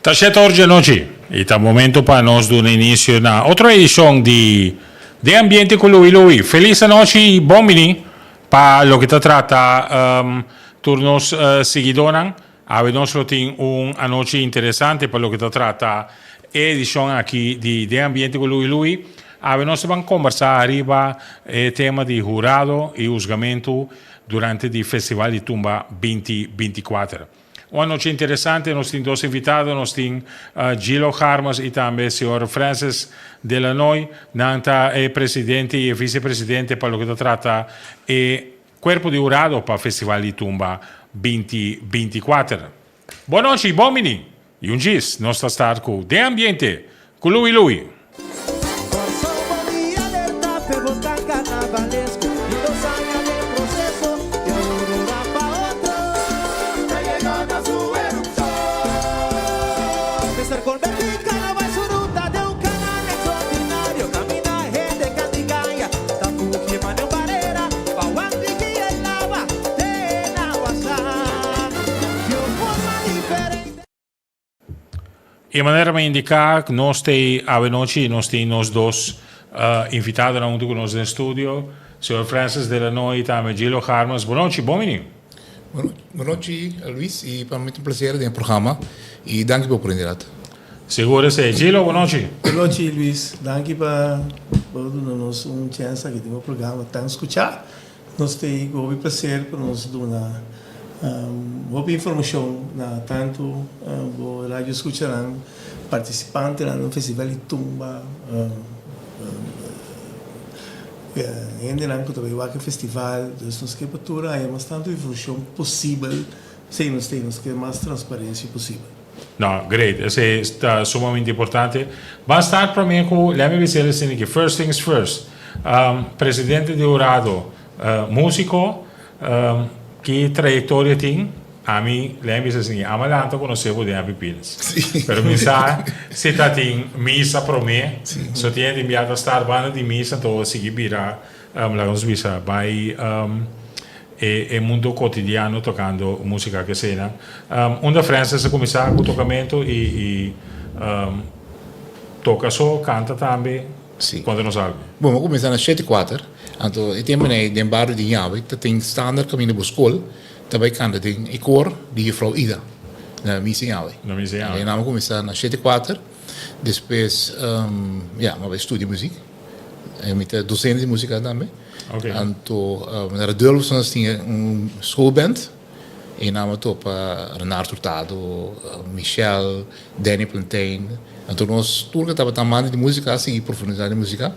Ta shete or djanochi y ta momento pa nos duna inicio na otro edicion di Den Ambiente cu Louie Louie. Feliz anochi y bon bini pa loke ta trata tur nos siguidornan. Awe nos lo tin un anochi interesante pa loke ta trata e edicion aki di Den Ambiente cu Louie Louie. Awe nos ta ban combersa ariba e tema di hurado y huzgamento durante di Festival di Tumba binti 24. Un anochi interesante, nos tin dos invitado, nos tin Gilo Garmes y tambe señor Francis Delanoy. Nan ta e presidente y e vicepresidente pa loke ta trata e cuerpo di hurado pa Festival di Tumba 2024. Bon nochi, bon bini y un djis nos ta start cu Den Ambiente cu Louie Louie. E manera mi indica nos t'ey awe nochi y nos tin nos dos invitadonan hunto cu nos den studio, señor Francis Delanoy y tambe Gilo Garmes. Bon nochi, bon bini. Bon nochi Luis y pa mi ta un placer den e programa y danki pa e oportunidad. Sigur esey. Gilo, bon nochi. Bon nochi Luis, danki pa bo duna nos un chance aki den bo programa tan scucha. Nos ta ei ku hopi plaser pa nos duna hopi informashon na tantu bo radio skuchanan, partisipantenan den festival di tumba, hendenan ku ta bai wak e festival. Dus nos ke pa tur haña mas tantu informashon posibel, p'esei nos ta ei, nos ke mas transparensia posibel. No, great. Esei ta sumamente importante. Ban start prome ku, lèt mi bisa el esei aki, first things first. Presidente di hurado, músiko, ki trayektoria tin? Ami, lèt mi bisa esei aki, ami a lanta konosé bo den Happy Peanuts. Pero mi sa si ta tin misa prome, so tin hende bia ta start banda di misa, anto sigui bira, laga nos bisa, bai e mundo cotidiano tocando musica ke eseinan. Unda Francis a cuminsa cu tocamento y toca so, canta tambe? Si. Conta nos algo. Bon, mi a cuminsa na shete kuater, anto e tempo nei den bario di Ñawe ta tin standaard caminda bo scol ta bay canta den e koor di juffrouw Ida na Misa Ñawe. Na Misa Ñawe. Anto mi a cuminsa na shete kuater, despues ya mi a bay studia muziek. Mi ta docente di musica tambe. Okay. Anto na Radulphus nos tin un schoolband y nan a topa Renard Hurtado, Michel, Danny Plantain. Anto nos tur cu tabata amante di musica a sigui profundisa den musica.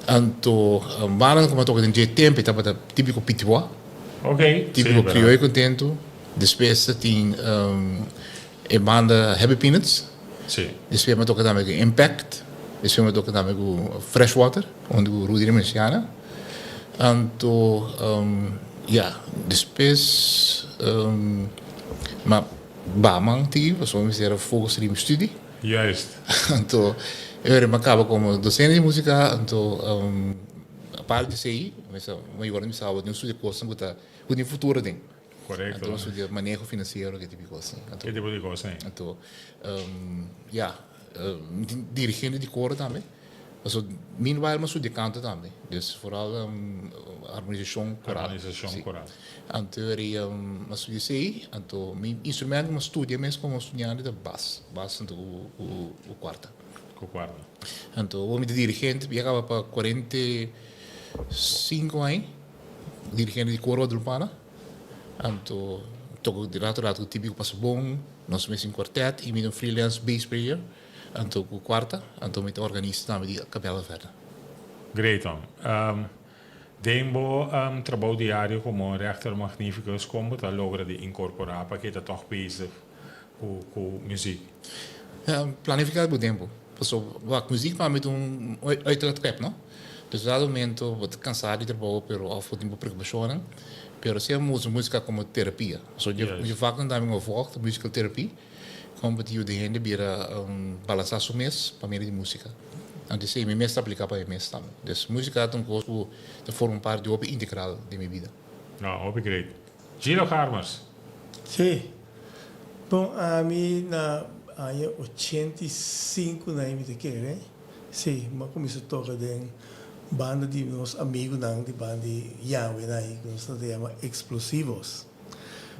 Anto banda cu mi a toca den dje tempo tabata Tipico Pitiwa. Okay. Tipico Crioyo Contento. Despues ta tin e banda Happy Peanuts. Sí. Despues mi a toca tambe cu Impact. Despues mi a toca tambe cu Freshwater, hunto cu Rudy Remenciana. Anto, ya, despues mi a baha man tiki pasobra mi mester a focus riba mi studi. Juist. Anto, e ora mi a caba como docente di musica, anto aparte di esey, mi sa, mi a yora mi sa awor tin un studia cosnan cu ta, cu tin futuro aden. Korekto. Anto studia maneho finansiero ke tipo di kos. Ke tipo di kos ei? Anto ya, mi tin dirigente di koro tambe. Paso meanwhile mi a studia kanto tambe. Dus vooral harmonisashon koral. Harmonisashon koral. Anto mi a studia esei. Anto mi instrumento ku mi a studia mes komo studiante ta bas. Bas anto ku kuarta. Ku kuarta. Anto awor mi ta dirigente, mi a kaba pa 45 aña. Dirigente di koro Guadalupana. Anto toco di rato rato cu Tipico Pasabon, nos mes in kwartet y mi ta un freelance bass player, anto cu cuarta, anto mi ta organista tambe di Capella Verda. Great man. Den bo trabou diario como Rector Magnificus con bo ta logra di incorpora pa keda toch bezig cu muziek? Planifica bo tempo. Pasobra wak muziek pa mi ta un uitlaatklep no. Dus dado momento bo ta cansa di trabou pero of bo tin bo preocupacionnan pero siempre bo usa musica como terapia. So dje vaknan tambe mi a volg ta musical therapy como pa ta yuda hende bira balansa su mes pa medio di musica. Anto esey mi mes ta aplica pa mi mes tambe. Dus musica ta un cos cu ta forma un parti hopi integral den mi bida. No, hopi great. Gino Garmers. Si. Bon, ami na. Aña 85 na mi ta kere. Si, mi a kuminsá toka den banda di nos amigunan di banda di Yahweh nan ku nos ta yama Explosivos.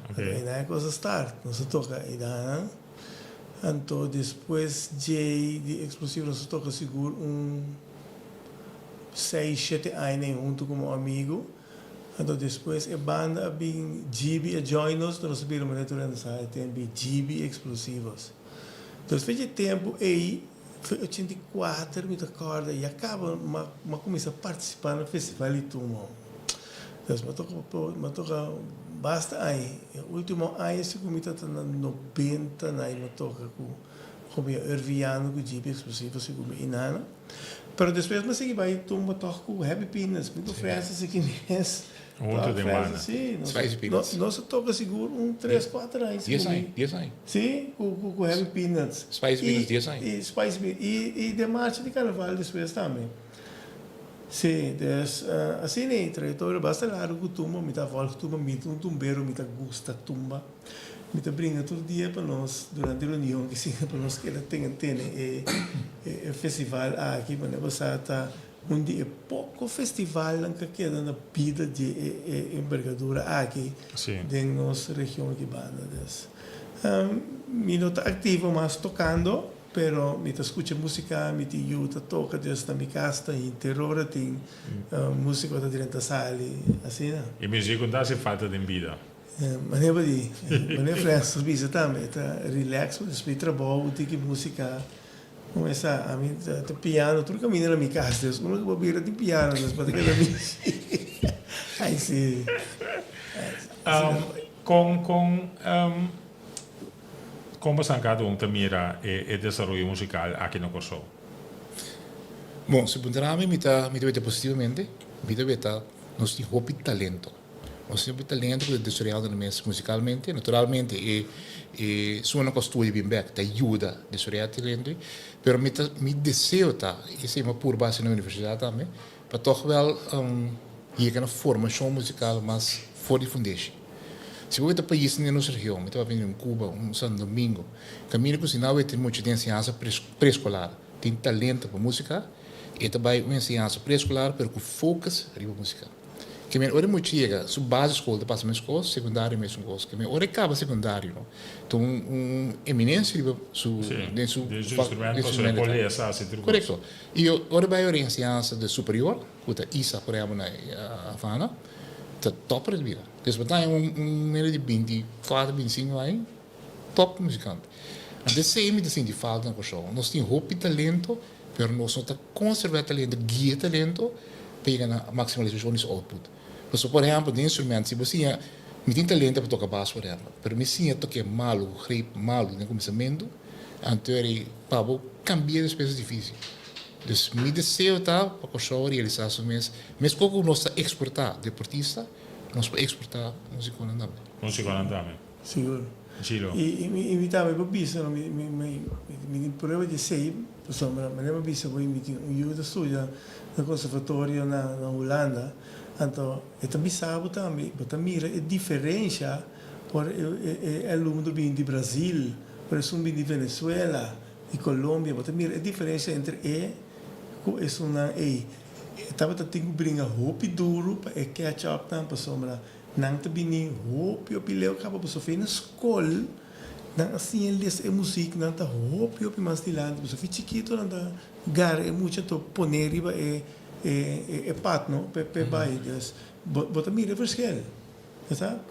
Anto einan e kos a start, nos a toka einan. Anto despues djei di Explosivos nos a toka sigur un seis, shete aña ei huntu komo amigu. Anto despues e banda a bin Gibi a join nos, nos a bira manera tur hende sa e tempu ei Gibi Explosivos. Despues dje tempu ei Foi 84 mi ta kòrda i a kaba m'a kuminsá partisipá na festival di tumba. Dus m'a toka m'a toka basta aña. E último aña si ku mi ta ta na nobenta na i m'a toka ku komo Erviano ku Jeepy Explosivo si ku mi inana. Pero despues m'a sigui bai tumba tòg ku Happy Peanuts. Mi ku Francis aki mes. Huntu den banda. Sí, Spicy Peanuts. Nos a toka sigur un tres, kuater aña. Dies aña, dies aña. Sí, ku Happy Peanuts. Spicy Peanuts dies aña. I Spicy Peanuts. I den marcha di karnaval despues tambe. Sí, dus asina e trayektoria basta largu ku tumba. Mi ta vòlg tumba, mi ta un tumbero, mi ta gusta tumba. Mi ta bringa tur dia pa nos durante reunion ki asina pa nos keda tene e festival aki. Manera bo sa ta Un di e poko festivalnan ka keda na bida di e enbergadura aki den nos region aki banda. Dus mi no ta aktivo mas tokando, pero mi ta skucha musika, mi tin yu ta toka, dus na mi kas ta henter ora tin musiko ta drenta sali, asina. E muzik no ta hasi falta den bida. Manera bo di, manera Francis bisa tambe, ta relax, despues di trabou tiki musika. Como esa, ami ta piano tur caminda na mi cas, dus uno cu bo bira tin piano, dus bo ta keda bishi. Ay si. Con con con boso cada un ta mira e desaroyo musical aki na Corsou? Bon, si puntra ami, mi ta mi ta weta positivamente, mi ta weta nos tin hopi talento. Nos tin hopi talento ku ta desaroyando nan mes musikalmente. Naturalmente e e sona ku a studia bin bek ta yuda desaroyá e talento ei. Pero mi ta mi deseo ta, i esei mi a purba hasi na universidat tambe, pa tòg wèl yega na formashon musikal mas for di fundeshi. Si bo wet ta paisnan den nos region, mi ta papia di un Cuba, un Santo Domingo, kaminda ku si nan wet tin mucha den enseñansa preeskolar, tin talento pa músika, e ta bai un enseñansa preeskolar pero ku focus riba músika. Ke men ora e mucha yega su basischool ta pasa mes kos, sekundario mesun kos. Ke men ora e kaba sekundario no, ta un un eminensia riba su den su Den su instrumento pasobra e por lesa hasi tur kos. Korekto. I ora e bai ora e enseñansa de superior, ku ta isa por ehempel na Havana, ta tòper di bida. Des bo ta haña un un hende di 24, 25 aña top muzikant. Anto esei mi ta sinti falta na Kòrsou. Nos tin hopi talento, pero nos no ta konservá e talento, guia e talento pa yega na maksimalisashon di su output. Pasobra, por ehèmpel, den instrumènt, si bo siña, mi tin talento pa toka bas, por ehèmpel, pero mi siña tok'é malu, greep malu den kuminsamentu, anto eri pa bo kambia despues es difísil. Dus mi deseo ta pa Kòrsou realisá su mes, meskos ku nos ta eksportá deportista, nos por eksportá músikonan tambe. Músikonan tambe. Sigur. Chilo. I mi tambe por bisa, mi mi mi tin prueba di esei, pasobra manera mi a bisa bo mi tin un yu ta studia na konservatorio na na Hulanda, anto e ta bisa bo tambe, bo ta mira e diferensha ora e e alumno ta bini di Brazil, ora esun bini di Venezuela, di Colombia, bo ta mira e diferensha entre e ku esunnan ei. E tabata tin ku bringa hopi duru pa e catch up nan pasobra Nan ta bini hopi hopi leu kaba pasobra fe na skol nan a siña lesa e muzik nan ta hopi hopi mas dilanti pasobra fe chikito nan ta gara e mucha to pone riba e e pad no p'e bai dus bo bo ta mira e verschil bo sa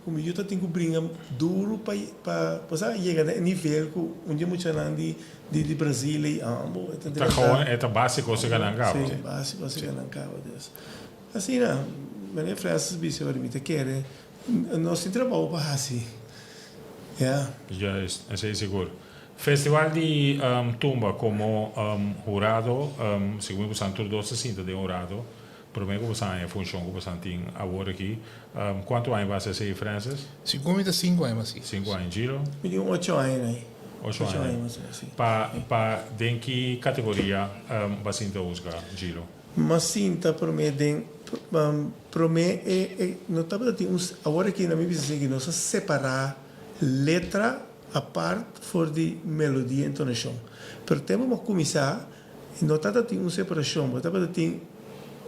ku mi yu ta tin ku bringa duru pa pa bo sa yega na e nivel ku un di e muchanan di di Brazil ei ambo e ta Ta gewoon e ta basiko si ka nan kaba. Si basiko si ka nan kaba dus. Asina, meneer Francis bisa ora mi ta kere, nos tin trabou pa hasi. Ya. Juist, esei sigur. Festival di Tumba komo hurado, segun mi bosan tur dos ta sinta den hurado, prome ku bosan haña e funshon ku bosan tin awor aki, kuantu aña bo hasi esei, Francis? Segun mi ta sinku aña mas si. Sinku aña. Giro? Mi tin un ocho aña na ei. Ocho aña. Ocho aña mas si. Pa pa den ki kategoria bo a sinta husga, Giro? M'a sinta promé den promé e e no tabata tin un awor aki na mi bisa sigui nos a separá letra. apart for di melodia i entonashon. Pero tempu bo a kuminsá, no tabata tin un separashon, bo tabata tin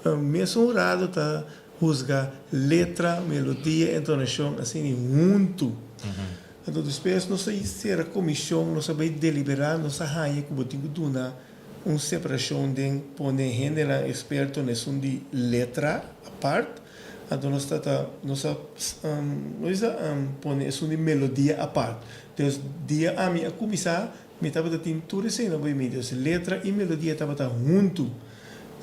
mesun hurado ta husga letra, melodia, entonashon asina huntu. Anto despues nos a sera komishon, nos a bai deliberá, nos a haña ku bo tin ku duna un separashon den pone hendenan eksperto na esun di letra apart, anto nos ta ta nos a pone esun di melodia apart. Dus dia ami a kuminsá mi tabata tin tur esei na bai mi, dus letra i melodia tabata huntu.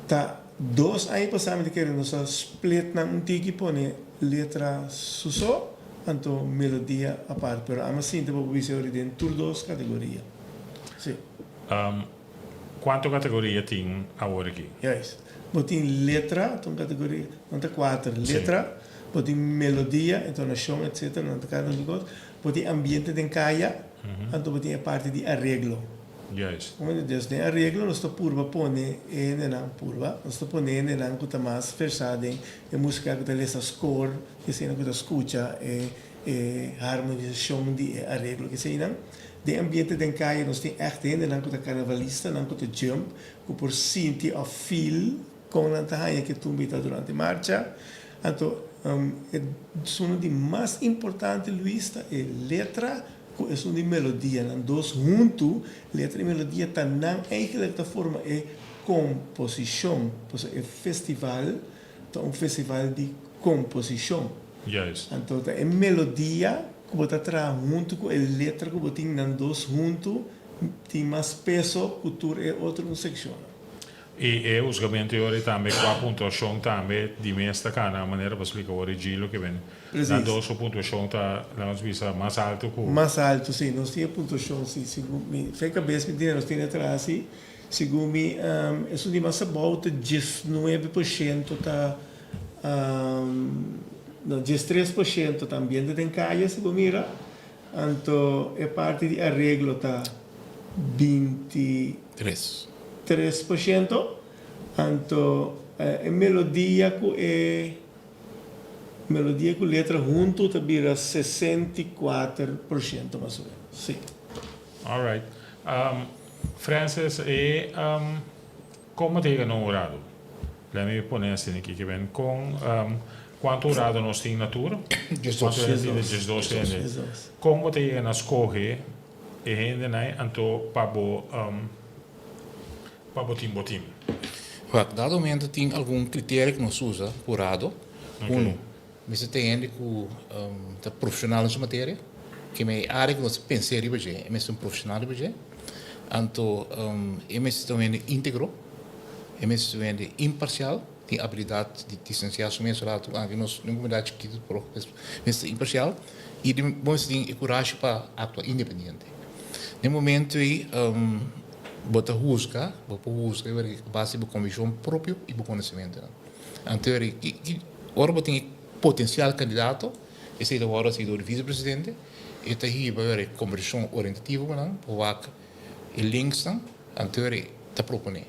Ta dos aña pasá mi ta kere nos a split nan un tiki pone letra su so anto melodia apart, pero ami a sinti pa bo bisa ori den tur dos kategoria. Si. Kuantu kategoria tin awor aki? Juist. Bo tin letra, ta un kategoria, nan ta kuater, letra, bo tin melodia, entonashon, etcetera, nan ta kada un kos. Bo tin ambiente den kaya, anto bo tin e parti di areglo. Juist. Dus den areglo nos ta purba pone e hendenan, purba, nos ta pone e hendenan ku ta mas versá den e músika, ku ta lesa score, eseinan ku ta skucha e e harmonisashon di e areglo, eseinan. Den ambiente den kaya nos tin ègt hendenan ku ta karnavalistanan ku ta jump, ku por sinti òf feel kon nan ta haña ke tumbita durante marcha. Anto e esun di mas importante Luis ta e letra ku esun di melodia. Nan dos huntu, letra i melodia, ta nan eigenlijk ta forma e komposishon. Pasobra e festival ta un festival di komposishon. Juist. Anto ta e melodia ku bo ta traha huntu ku e letra ku bo tin, nan dos huntu tin mas peso ku tur e otro un sekshonnan. I e husgamentu e ora tambe kua puntuashon tambe di mes ta kana manera pa splika ora e Gilo ke ben nan dos su puntuashon ta laga nos bisa mas altu ku. Mas altu si, nos tin e puntuashon si, segun mi fe kabes mi tin nos tin e traha si, segun mi esun di mas abou ta 19% ta no 13% ta ambiente den kaya si bo mira, anto e parti di areglo ta 20. 3%, anto e melodia ku e melodia ku letra huntu ta bira 64% mas o menos, si. Alright. Francis, e kon bo ta yega na un hurado? Let mi pone asina aki ke ben kon kuantu hurado nos tin na tur? 12. 12 hende. Kon bo ta yega na skohe E hendenan anto pa bo pa bo tin bo tim. Wak, dado momento tin algun criterio cu nos usa cu rado. Uno, mester tin hende cu ta profesional den su materia, ke me e area cu nos ta pensa riba dje, e mester un profesional riba dje. Anto e mester ta un hende integro, e mester ta un hende imparcial, tin abilidad di distancia su mes rato, aunke nos den un comunidad chikito pero mester ta imparcial. I den bo mester tin e kurashi pa aktua independiente. Den momento ei bo ta husga, bo por husga a base di bo konvikshon propio i bo konosementunan. Anto ora bo tin e potensial kandidato, esei ta wòrdu hasi dor di visepresidente, e ta hiba e kombersashon orientativo ku nan pa wak e linksnan, anto ta proponé.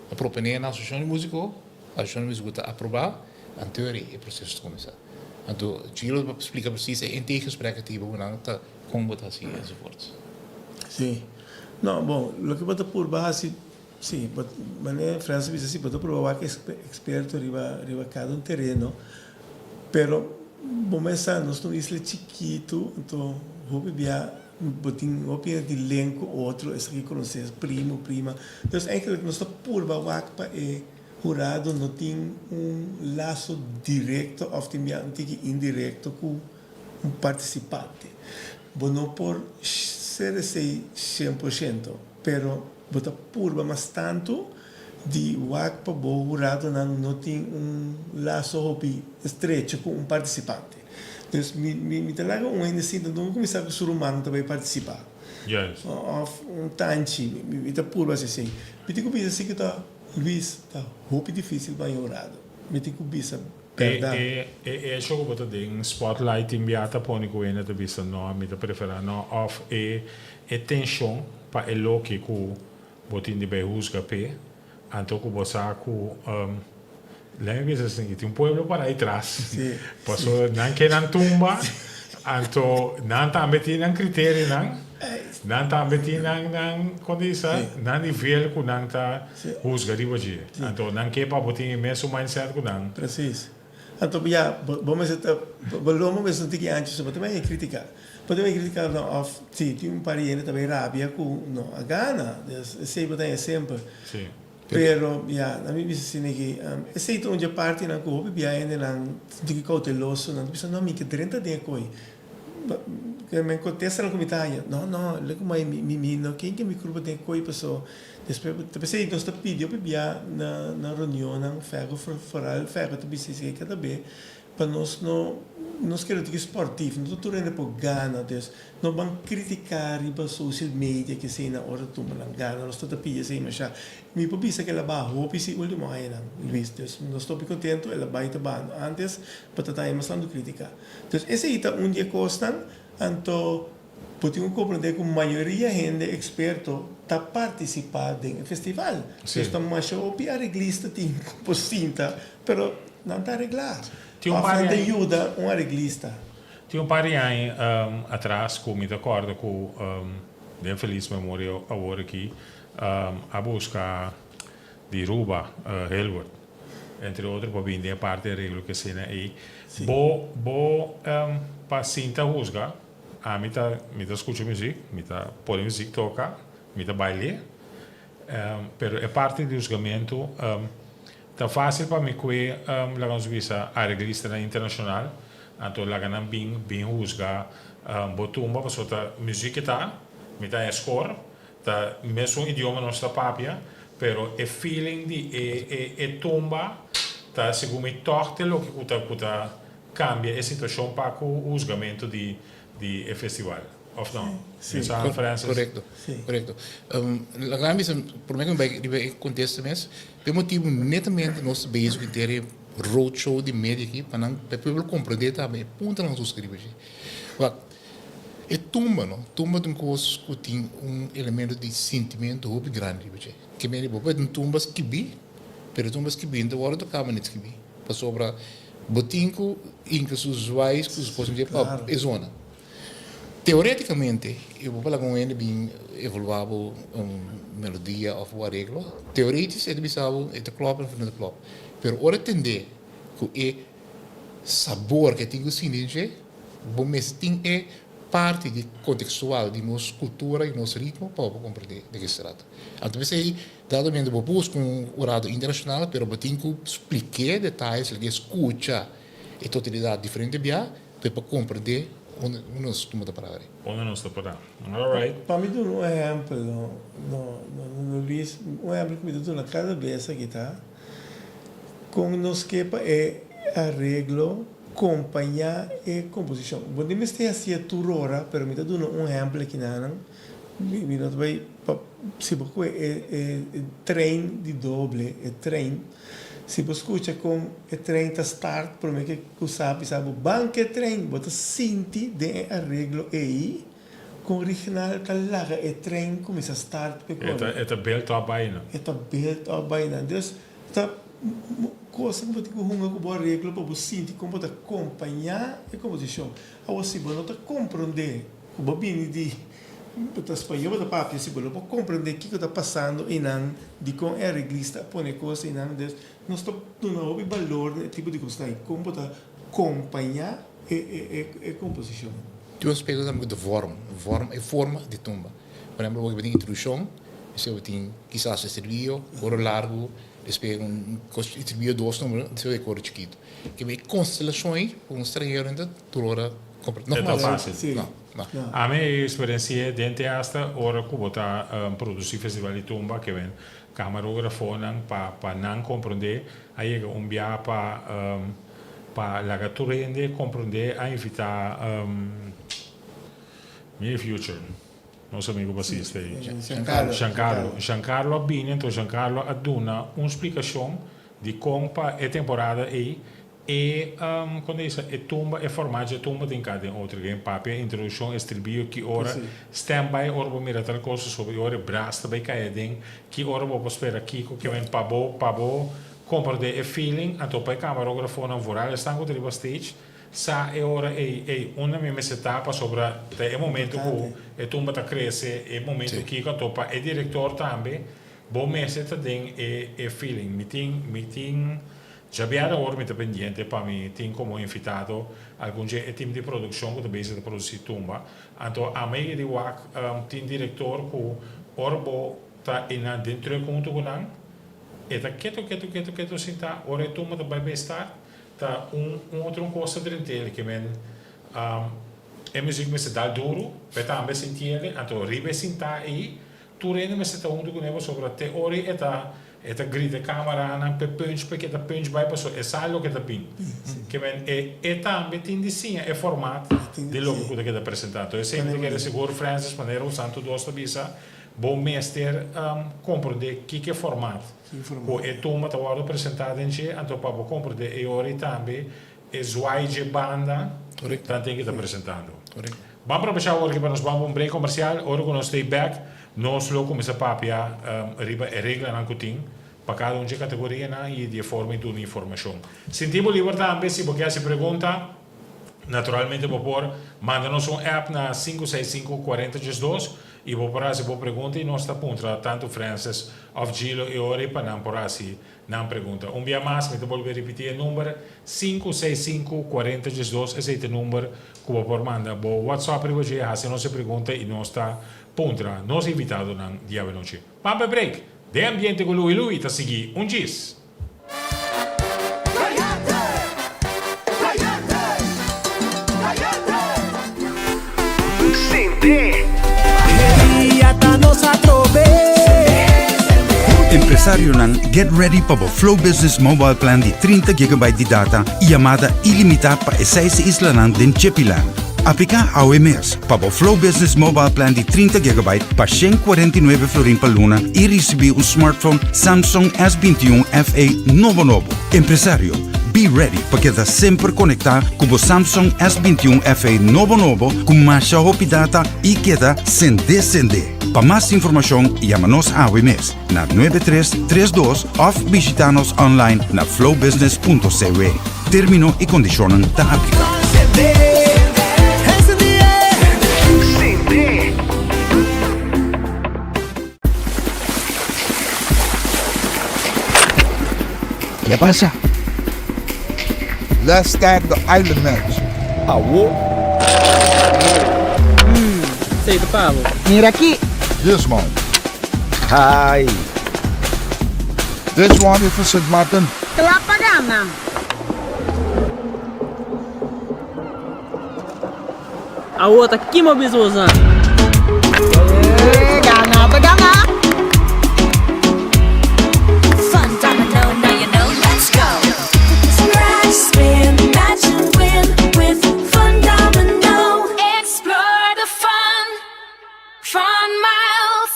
Ta proponé na asosiashon di músiko. Asociacion di Musico ta aproba, anto e proceso ta cuminsa. Anto Gilo ta splica precies e intakegesprekken ta hiba cu nan ta con bo ta haci enzovoorts. Si. No, bon, loke bo ta purba haci, si, bo, manera Frans a bisa, si, bo ta purba wak experto riba, riba cada un tereno, pero bo mes sa nos ta un isla chikitu, anto hopi bia bo tin hopi hende tin len cu otro, esaki conoce primo, prima, dus eigenlijk nos ta purba wak pa e Hurado no tin un laso direkto òf tin bia un tiki indirekto ku un partisipante. Bo no por ser esei 100%, pero bo ta purba mas tantu di wak pa bo huradonan no tin un laso hopi estrecho ku un partisipante. Dus mi mi ta laga un hende sinta nunka kuminsá ku su ruman ta bai partisipá. Òf un tanchi, mi ta purba hasi esei. Mi tin ku bisa si ku ta. Luis, ta hopi dificil pa un hurado. Mi tin cu bisa berdad. E e hecho cu bo ta den spotlight tin bia ta pone cu hende ta bisa no, mi ta prefera no of e e tension pa e loke cu bo tin di bay huzga p'e, anto cu bo sa cu lemme bisa esaki, tin un pueblo para ahi tras, pasobra nan ke nan tumba. Anto nan tambe tin nan kriterionan, nan tambe tin nan nan kon ta bisa, nan nivel ku nan ta husga riba dje. Anto nan ke pa bo tin e mesun mindset ku nan. Precies. Anto ya, bo mester ta, bo lomo mester un tiki ancho, so bo ta bay e critica. Bo ta bay critica no of si tin un par di hende ta bay rabia cu no a gana. Dus esey bo ta haña semper. Si. Pero ya, na mi bisa asina aki, esey ta un dje partinan cu hopi bia hendenan ta un tiki cauteloso, nan ta bisa no mi ke drenta den e coy. Men contestanan cu mi ta haña, no, no, lek mai mi mi no ken ke mi curpa den e coy paso despues ta pesey nos ta pidi hopi bia na na reunionnan fergo foral fergo ta bisa esey cada be pa nos no nos kere un tiki sportief no ta tur hende por gana dus no ban critica riba social media kesey na ora tumba nan gana nos ta ta pidi esey masha mi por bisa ke el a baha hopi si ultimo añanan Luis dus nos ta hopi contento el a bay ta bahando antes pa ta ta haña mas tanto critica. Dus esei ta un di e kosnan, anto bo tin ku komprendé ku mayoria hende eksperto ta partisipá den e festival. Dus ta masha hopi areglista tin ku por sinta, pero nan ta areglá. Òf nan ta yuda un areglista. Tin un par di aña atras ku mi ta kòrda ku den felis memoria awor aki a buska di Ruba Hilbert. Entre otro pa bini den e parti areglo ku esena ei. Bo bo pa sinta husga, ami ta mi ta skucha muzik, mi ta pone muzik toka, mi ta bail'é, pero e parti di husgamentu ta fásil pa mi kue laga nos bisa areglistanan internashonal, anto laga nan bin bin husga bo tumba pasobra ta muzik e ta, mi ta haña skor, Ta mesun idioma nos ta papia, pero e feeling di e e e tumba ta segun mi tòg te loke ku ta ku ta kambia e situashon pa ku husgamentu di di e festival, òf no? Sí. Mi sa, Francis? Korekto, Sí. korekto. Laga mi bisa, promé ku mi bai riba e kontesta mes, pa e motibu netamente nos ta bezig ku henter e roadshow di media aki pa nan pa e pueblo komprendé tambe e puntonan ku nos ta riba dje. Wak, E tumba no, tumba ta un kos ku tin un elemento di sintimentu hopi grandi riba dje. Ke mende bo por un tumba skibí, pero e tumba skibí no ta wòrdu toká manera skibí, pasobra bo tin ku hinka su zwais ku su kos dje pa e zona. Teoretikamente, i bo por laga un hende bin evaluá bo melodia òf bo areglo, teoretis e ta bisa bo e ta klòp òf e no ta klòp, pero ora e tendé ku e sabor ku e tin ku sinti den dje, Bo mester tin e parti di kontekstual di nos kultura i nos ritmo pa bo por komprendé de ke se trata. Anto p'esei dado momento bo buska un hurado internashonal pero bo tin ku splik'é detayes lege skucha e totalidat diferente bia pa e por komprendé unda nos tumba ta pará. Unda nos ta pará. Alright. Pa mi duna un ehèmpel no no Luis, un ehèmpel ku mi ta duna kada bes aki ta kon nos ke pa e areglo Kompañá e komposishon. Bo no mester hasié tur ora, pero mi ta duna un ehèmpel aki nanan. Mi no ta bai pa si bo kohe e e trein di doble, e trein, si bo skucha kon e trein ta start promé ke ku sa bisa bo ban ku e trein, bo ta sinti den e areglo ei kon Rignal ta laga e trein kuminsá start p'e kore. E ta build up baina. E ta build up baina. Dus ta. Cosa cu bo tin cu hunga cu bo areglo pa bo sinti con bo ta compaña e composicion. Awor si bo no ta comprende cu bo bini di bo ta spañol bo ta papia si bo no por comprende kico ta pasando eynan dicon e areglista a pone cos eynan dus nos ta duna hopi balor na e tipo di cosnan ey con bo ta compaña e composicion. Tin un aspecto tambe cu ta vorm, vorm e forma di tumba. Por ehempel bo tin introduccion, esei bo tin kisas estribillo, coro largo. Despues un kos estribillo dos numero, despues e koro chikitu. Ke e konstelashon ei ku un stranhero no ta tur ora komprende. E ta fásil. Sí. No, no. Ami e eksperensi'é den te asta ora ku bo ta produsí festival di tumba ke wen kamarografonan pa pa nan komprendé a yega un bia pa pa laga tur hende komprendé a invitá Near Future. Nos amigo basista ei. Giancarlo. Giancarlo. Giancarlo a bini, anto Giancarlo a duna un splikashon di kon pa e temporada ei e, kon ta bisa, e tumba, e format dje tumba tin ka den otro. Gen papia, introdukshon, estribillo, ki ora stand by ora bo mira tal cosa sobe i ora e bras ta bai kai aden, ki ora bo por spera kiko ke men pa bo, pa bo komprende e feeling, anto pa e kamarografonan vooral esnan ku ta riba stage. Sa e ora ei, ei, unda mi mester ta pasobra ta e momento ku e tumba ta krese, e momento kiko anto pa e direktor tambe bo mester ta den e e feeling. Mi tin mi tin djabiada awor mi ta pendiente pa mi tin komo invitado algun dje e team di produkshon ku ta bezig ta produsi tumba. Anto ami a yega di wak tin direktor ku ora bo ta einan den truk huntu ku nan e ta ketu ketu ketu ketu sinta ora e tumba ta bai bai start Ta un un otro un cos ta drent'el ke men e muziek mester dal duru p'e tambe sintiele anto riba e sintá ei tur hende mester ta huntu kuné pasobra te ora e ta e ta grita e camaranan p'e punch p'e keda punch bai pasobra e sa loke ta bin ke men e e tambe tin di siña e format di loke ku ta keda presentá anto esei mi ta kere sigur Francis manera un santo dos ta bisa bo mester komprondé kiko e format Ku e tumba ta wòrdu presentá den dje, anto pa bo komprendé e ora i tambe e zwaai dje banda tan tin ki ta presentando. Ban probechá awor ki pa nos ban pa un break komersial. Ora ku nos stay bèk, nos lo kuminsá papia riba e reglanan ku tin pa kada un dje kategorianan i di e forma i duna informashon. Sinti bo liber tambe si bo ke hasi pregunta. Naturalmente bo por manda nos un app na 565 40 12 y bo por haci bo pregunta y nos ta puntra tanto Francis of Gilo e ora y pa nan por haci nan pregunta. Un bia mas mi ta bolbe ripiti e number 565 40 12 esey ta e number cu bo por manda bo WhatsApp riba dje haci nos e pregunta y nos ta puntra nos invitadonan di awenochi. Pampa e break! Den ambiente cu Louie Louie ta sigui un djis! Empresarionan, get ready pa bo Flow Business Mobile Plan di 30 gigabyte di data y yamada ilimita pa e seis islanan den Chepiland. Aplica awe mes pa bo Flow Business Mobile Plan di 30 gigabyte pa 149 florin pa luna y ricibi un smartphone Samsung S 21 FE nobo nobo. Empresario, be ready pa keda semper conecta cu bo Samsung S 21 FE nobo nobo cu masha hopi data y keda sende sende. Pa mas informacion yama nos awe mes na 9332 of bishita nos online na flowbusiness.cw. Termino y condicionnan ta aplica. Ke pasa? Let's start the island match. Awo. Mm, sei ta pa bo. Mira aki. This one. Hai. This one is for Sint Maarten. Kla pa gana. Awo ta kima bisa bosan. Gana ta gana! Fun domino, now you know, let's go. Scratch, spin, match and win with Fun Domino. Explore the fun, fun miles.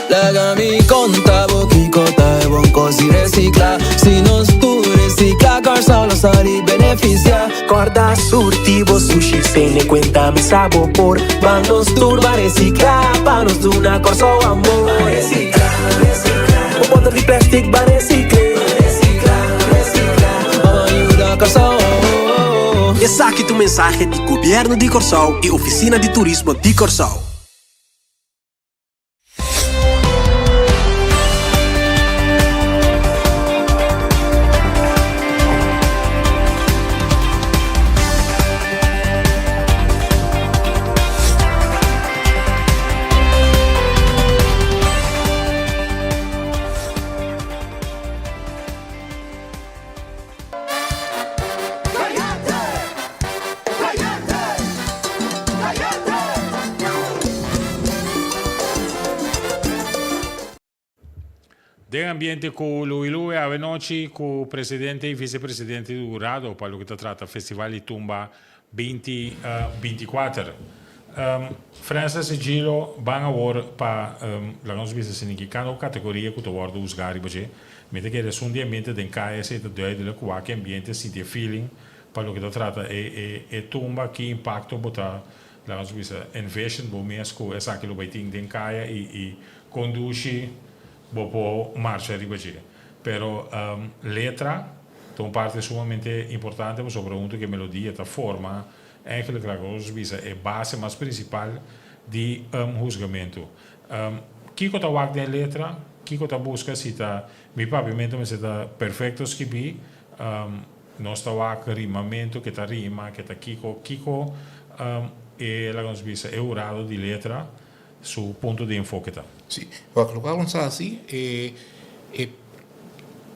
Laga mi konta bo kiko ta e bon kos di resikla. Si nos tur resikla, Kòrsou lo sali benefisiá. Kòrda surti bo sushi sene kuenta mi sa bo por. Ban nos tur ban resikla pa nos duna Kòrsou amor. Ban resikla, resikla. Bo bòter di plèstik ban resikl'é. Ban resikla, resikla. Ban yuda Kòrsou. Esaki ta un mensahe di Gobièrnu di Kòrsou i Ofisina di Turismo di Kòrsou. Den ambiente cu Louie Louie awe nochi cu presidente y vicepresidente di hurado pa loke ta trata Festival di Tumba binti binticuater. Francis y Gilo ban awor pa laga nos bisa si ninki cada categoria cu ta wordo huzga riba dje. Mi ta kere esun di ambiente den caya esey ta duidelijk cu wak e ambiente sinti e feeling pa loke ta trata e e e tumba ki impacto bo ta laga nos bisa envision bo mes cu esaki lo bay tin den caya y y con dushi bo por marcha riba dje. Pero letra. Ta un parti sumamente importante pasobra hunto ku e melodia ta forma eigenlijk laga nos bisa e base mas principal di huzgamentu. Kiko ta wak den letra? Kiko ta buska si ta mi papiamentu mester ta perfecto skibi? Nos ta wak rimamentu ke ta rima, ke ta kiko? Kiko e laga nos bisa e hurado di letra su punto di enfoke ta? Si, wak lokual nos a hasi e e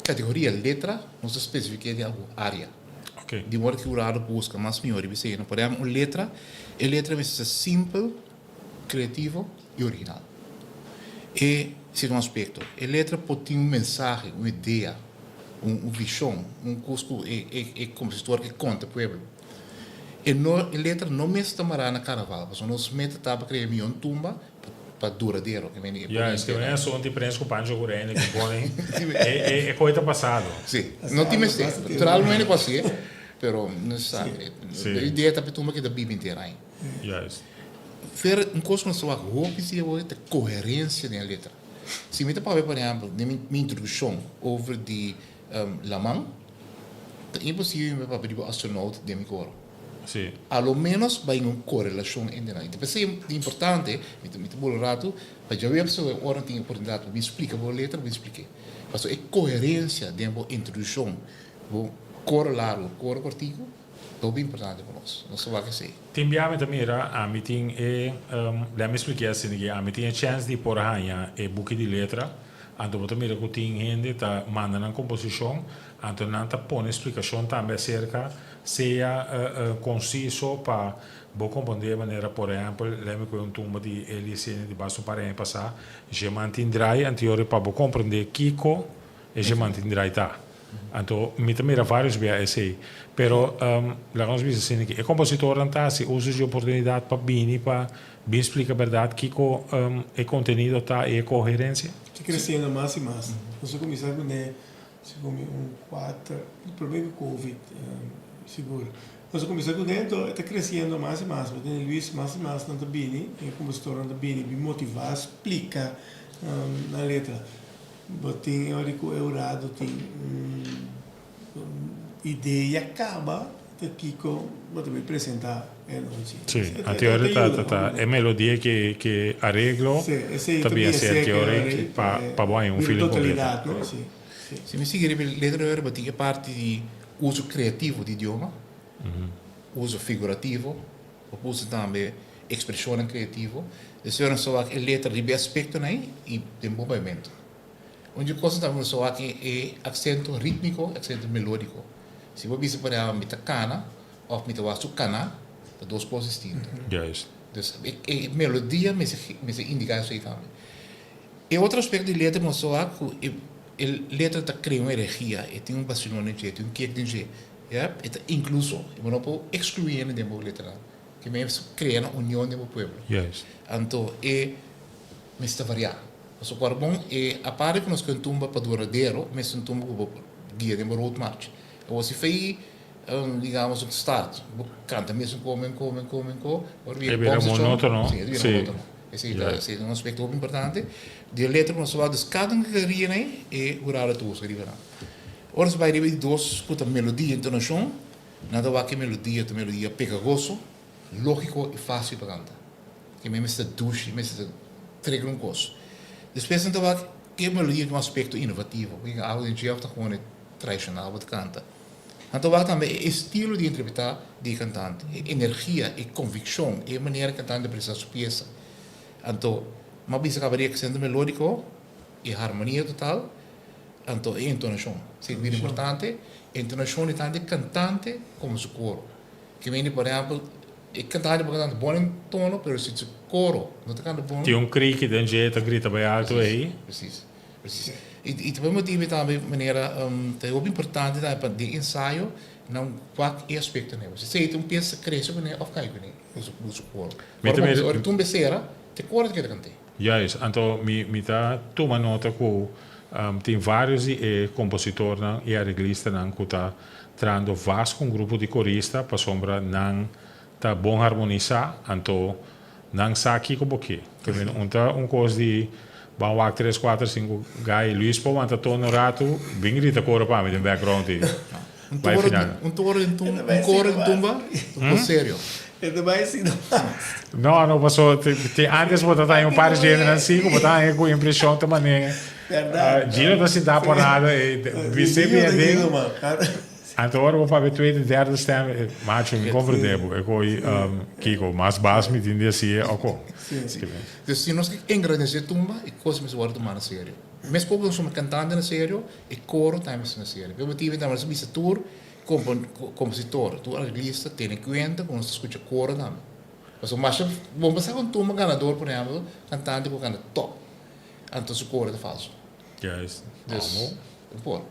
kategoria letra nos ta spesifiké den algun área. Di modo ki hurado buska mas mihó riba esei. Por ehèmpel un letra, e letra mester ser simpel, kreativo i original. E si ta un aspekto. E letra por tin un mensahe, un idea, un vishon, un kos ku e e kompositor ke konta pueblo. E no e letra no mester ta mará na karnaval, pasobra nos meta ta pa krea mion tumba pa duradero. Ke mende e Ya, es ke e asuntu di Prens ku Pancho ku Reina ku pone e e e koe ta pasado. Si, no tin mester. Naturalmente ku hasié, pero no sa. E idea ta pa e tumba keda biba henter aña. Juist. Fer, un kos ku nos ta wak hopi si awor ta koherensia den e letra. Si mi ta papia por ehèmpel den mi introdukshon over di Laman, ta imposible mi papia riba astronaut den mi koro. Sí. A lo menos bai un korelashon entre nan. I ta p'esei ta importante, mi ta mi ta bula un ratu, pa djaweps ora tin oportunidat pa mi splika bo letra, bo splik'é. Pasobra e koherensia den bo introdukshon, bo koro largu, koro kòrtiku, ta hopi importante pa nos. Nos ta wak esei. Tin bia mi ta mira, ami tin e, lèt mi splik'é asina ki ami tin e chèns di por haña e buki di letra, Anto bo ta mira ku tin hende ta manda nan komposishon, anto nan ta pone splikashon tambe aserka, sea konsiso pa bo kompondé manera por ehèmpel, lèt mi kohe un tumba di Eli Senia di basta un par di aña pasá, Jeman tin drai, anto yori pa bo komprendé kiko e Jeman tin drai ta. Anto mi ta mira varios bia esei. Pero laga nos bisa asina ki e kompositornan ta hasi uso dje oportunidat pa bini pa bin splika bèrdat kiko e kontenido ta i e koherensia. Ta kresiendo mas i mas. Nos a kuminsá kuné segun mi un kuater, promé ku covid sigur. Nos a kuminsá kuné anto e ta kresiendo mas i mas. Bo tende Luis mas i mas nan ta bini, e kompositornan ta bini bin motivá splika nan letra. Bo tin e ora ku e hurado tin un idea kaba ta kiko bo ta bay presenta e anochi. Sí, anto e ora ta ta ta e melodia ke ke areglo ta bin aser ke ora pa pa bo haña un feeling kompleto. Si mi sigui riba e letra ora bo tin e parti di uso kreativo di idioma, uso figurativo, Bo por usa tambe ekspreshonnan kreativo. Despues nos ta wak e letra riba e aspektonan ei i den bo paimentu. Un dje kosnan tambe nos ta wak e aksento rítmiko i aksento melódiko. Si bo bisa por ehèmpel mi ta kana òf mi ta wak su kaná ta dos kos distinto. Juist. Dus e melodia mester mester indiká esei tambe. E otro aspekto di letra nos ta wak ku e letra ta krea un energia, e tin un basilon den dje, e tin un kick den dje. Ya, e ta inkluso. I bo no por ekskluí hende den bo letranan. Ke men krea na union den bo pueblo. Juist. Anto e mester ta variá. Pasobra ku bon e aparte ku nos ke un tumba pa duradero, mester un tumba ku bo por guia den bo road march. Awor si fei digamos un start, bo kanta mesun ko, men ko, men ko, men ko, ora E bira monótono. Si, e bira monótono. Esei ta esei ta un aspekto hopi importante. Di e letra ku nos ta wak, dus kada un ke ria nei, e hurado ta usa riba nan. Ora nos bai riba di dos ku ta melodia i entonashon, nan ta wak e melodia ta melodia pegagoso, lógiko i fásil pa kanta. Ke men mester ta dushi, mester ta trigger un kos. Despues nan ta wak e melodia tin un aspekto inovativo, ku algu den dje òf ta gewoon e tradishonal bo ta kanta. Nan ta wak tambe e estilo di interpretá di e kantante, e energia, e konvikshon, e manera e kantante ta presentá su piesa. Anto, mi a bisa kaba di aksento melódiko i harmonia total. Anto e entonashon. Si bira importante, entonashon di tantu e kantante komo su koro. Ke mende por ehèmpel, e kantante por kanta bon den tono, pero si su koro no ta kanta bon. Tin un kriki den dje ta grita bai alto ei. Presis, presis. I ta por motibu tambe manera ta hopi importante tambe pa den ensayo nan wak e aspektonan. Si esei ta un piesa krese kuné òf kai kuné, ku su koro. Ora tur un besera, te koro ta keda kant'é. Juist, anto mi mi ta tuma nota ku tin varios di e kompositornan i areglistanan ku ta trahando vast ku un grupo di korista pasobra nan ta bon harmonisá, anto nan sa kiko bo ke. Ke men un ta un kos di ban wak tres kuater sinku gai Luis por wanta tono ratu bin grita koro pa mi den background ei. Bai final. Un toro den tumba, un koro den tumba, un kos serio. E ta bai si no mas. No, no, paso te antes bo ta taña un par di gentenan si ku bo ta haña ku impreshon ta manera Gino ta sinta por nada e bis'é bien aden. Anto ora bo papia tweede, derde stem, macho mi comprende bo. E ko'i kiko mas bas mi tin di hasi e oko. Dus si nos ke engrandesé tumba e kos mester wòrdu tuma na serio. Mes poko nos tuma kantante na serio, e koro tambe mester na serio. P'e motibu tambe nos a bisa tur kompositor, tur arreglista tene kuenta ku nos ta skucha koro tambe. Pasobra masha bon pa sa ku un tumba ganador por ehèmpel, kantante ku kanta tòp, anto su koro ta falso. Juist. Dus, por.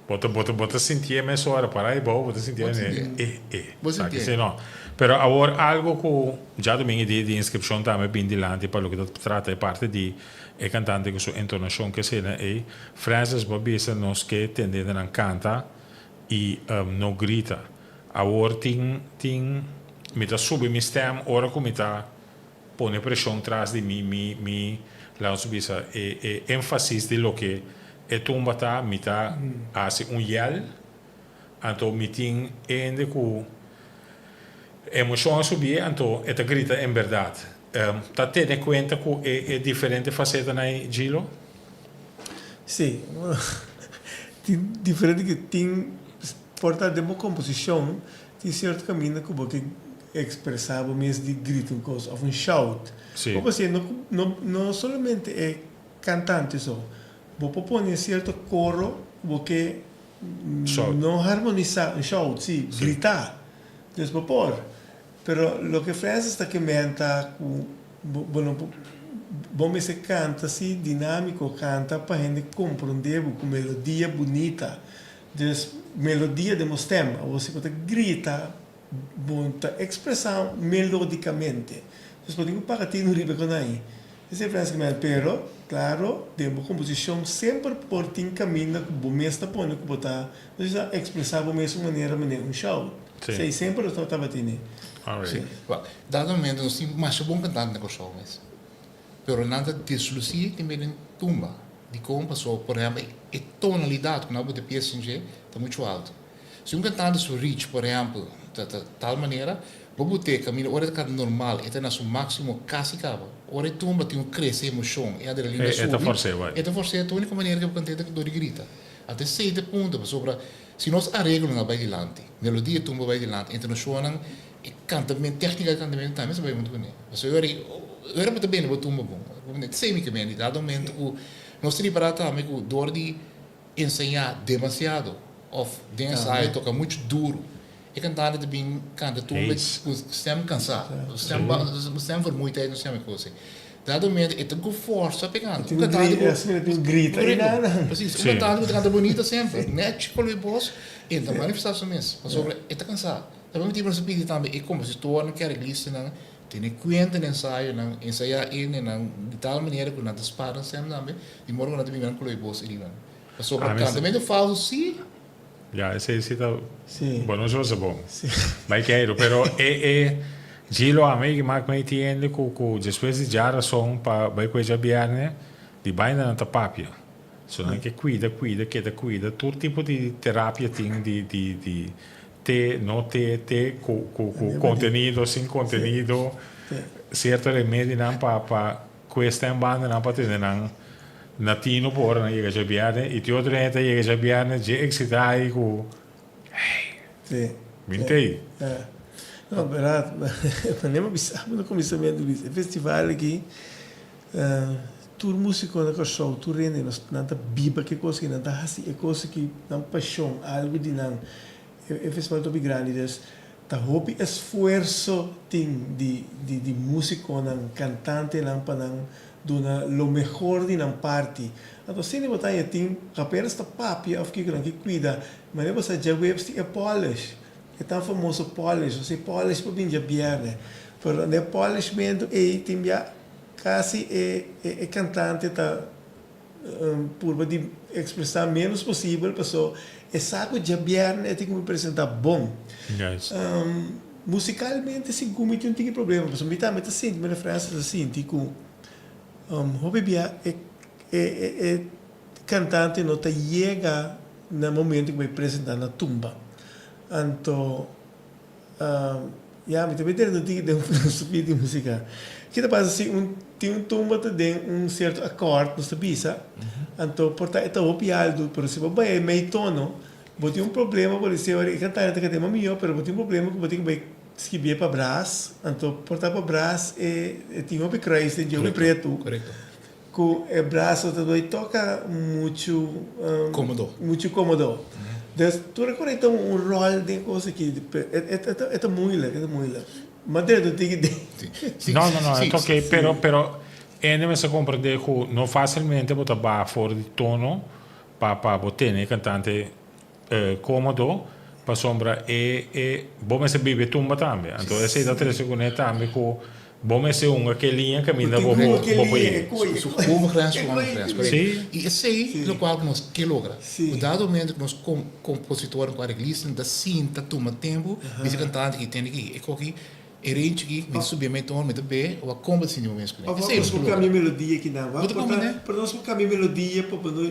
Bo ta, bo ta, bo ta sintié mesora, para ei bou, bo ta sintié Bo ta sintié. e, e. Bo Sa sintié. ki si no. Pero awor algo ku djadumingu e dia di inskripshon tambe bin dilanti pa loke ta trata e parti di e kantante ku su entonashon ke esena ei, Francis bo a bisa nos ke tende nan kanta i no grita. Awor tin, tin, mi ta subi mi stèm ora ku mi ta pone preshon tras di mi, mi, mi, laga nos bisa, e, e énfasis di loke e tumba ta, mi ta hasi un yèl, anto mi tin hende ku emoshon a subié, anto e ta grita en bèrdat. Ta tene kuenta ku e, e diferente fasetanan ei, Gilo? Sí, tin diferente ke tin, por ta den bo komposishon Tin cierto caminda cu bo ke expresa bo mes di grita un cos of un shout. Sí. Bo por hacié no no no solamente e cantante so. Bo por pone cierto coro cu bo ke Shout. no harmonisa, un shout, sí, Sí. grita. Dus bo por. Pero loke Francis ta kementa cu bo bo no por bo mester canta así dinamico, canta pa hende comprende bo cu melodia bunita. Dus melodia den bo stem, awor si bo ta grita, bo ta expresa melodicamente. Dus bo tin cu paga tinu riba e konai. Esei Francis Gomez, pero claro den bo composicion semper por tin caminda cu bo mes ta pone cu bo ta no expresa bo mes un manera manera un shout. Sí. Esei semper nos tabata tene. Alright. Sí. Wak, dado momento nos tin masha bon cantante na Kòrsou mes. Pero nan ta deslucí tin bini tumba. Dikon? Pasobra, por ehèmpel, e tonalidat ku nan a bota pie sin dje ta muchu altu. Si un kantante su reach, por ehèmpel, ta ta tal manera, bo bot'é kaminda ora e ta kanta normal, e ta na su máksimo kasi kaba. Ora e tumba tin un krese emoshon, e adrenalina E e ta subi, fors'é bai. e ta fors'é. Ta úniko manera ku bo kant'é ta dor di grita. Anto esei ta e punto, pasobra si nos areglonan a bai dilanti, melodia tumba bai dilanti, entonashonnan, E kantamentu, tèknika di kantamentu tambe sa bai huntu kuné. Pasobra ora ora bo ta bende bo tumba bon. Esei mi ke bende. Dado momento ku nos ta ripará tambe ku dor di enseñá demasiado òf den ensayo toka muchu duru, e kantante ta bin kanta tumba ku stèm kansá, stèm stèm vermoeidheid nos yama e kos ei. Dado momento e ta ku forsa pa e kanta. Un kantante ku Presis, un kantante ku ta kanta bunita semper, nèchi koló e bos, e no ta manifestá su mes pasobra e ta kansá. Ta por motibu nos a pidi tambe e kompositornan ku e areglistanan tene kuenta na ensayonan, ensayá e nenan di tal manera ku nan ta spar nan stem tambe, di modo ku nan ta bini nan kloi bos ariba. Pasobra kantamentu falso sí. Ya, esei sí ta bo no sa bon. Bai keiru, pero e e Gilo a mi mak mi tiende ku ku despues di djarason pa bai ku e djabierne di baina nan ta papia. So nan ke kuida kuida keda kuida tur tipo di terapia tin di di di Te, no te, te cu cu cu contenido, sin contenido, cierto remedinan pa pa cuesta en bandanan pa tene nan na tino por ora nan yega djabierne y tin otro hende ta yega djabierne dje excita y cu hey, mi tey. No, berdad, manera mi a bisa bo na cuminsamentu Luis, e festival aki tur musico na Kòrsou, tur hende nos nan ta biba ku e kos aki, nan ta hasi e kos aki nan pashon, algu di nan. E festival ta hopi grandi, dus ta hopi esfuerso tin di di di musiconan, cantantenan pa nan duna lo mehor di nan parti. Anto asina bo ta haña tin apenas ta papia of kiko nan ke kuida, manera bo sa djaweps tin e polish, e tan famoso polish, osea e polish por bin djabièrnè, pero na e polishmentu ei tin bia Casi e e cantante ta purba di expresa menos posibel paso e sa cu djabierne e tin cu presenta bon. Musicalmente sigur mi tin un tiki problema pasobra mi tambe ta sinti, mi referencia ta sinti cu hopi bia e e cantante no ta yega na momento cu bay presenta na tumba. Anto ya mi ta bay tene un tiki den filosofia di musica. Ki ta pasa si un tin un tumba ta den un cierto akkoord nos ta bisa, anto por ta e ta hopi alto pero si bo bay e mei tono bo tin un problema por esey ora e cantante ta canta mas miyo pero bo tin un problema cu bo tin cu bay skibié pa bras anto por ta pa bras e tin hopi kruis den dje hopi pretu. Ku e braso ta doi toka muchu Komodo. Muchu komodo. Dus tur e kore ta un ròl den kos aki. E ta moeilijk, e ta moeilijk. Ma te ta tiki den. No, no, no, e ta oké, pero, pero hende mester komprendé ku no fásilmente bo ta baha for di tono pa pa bo tene e kantante Komodo, pasobra e e bo mester biba e tumba tambe. Anto esei ta trese kuné tambe ku bo mester hunga ke liña kaminda bo bo bo por yega. Su bovengrens ku ondergrens, korekto. I esei lokual ku nos ke logra. Ku dado momento ku nos kompositornan ku areglistanan ta sinta tuma tempu bisa kantante ki tende ki e koki e range aki mi ta subi e meton mi ta be wak kon bo ta sinti bo mes kuné. Of Esei nos nos ke por logra. kambia melodia kinan. Bo ta komprende? Pero nos por kambia melodia pa bo no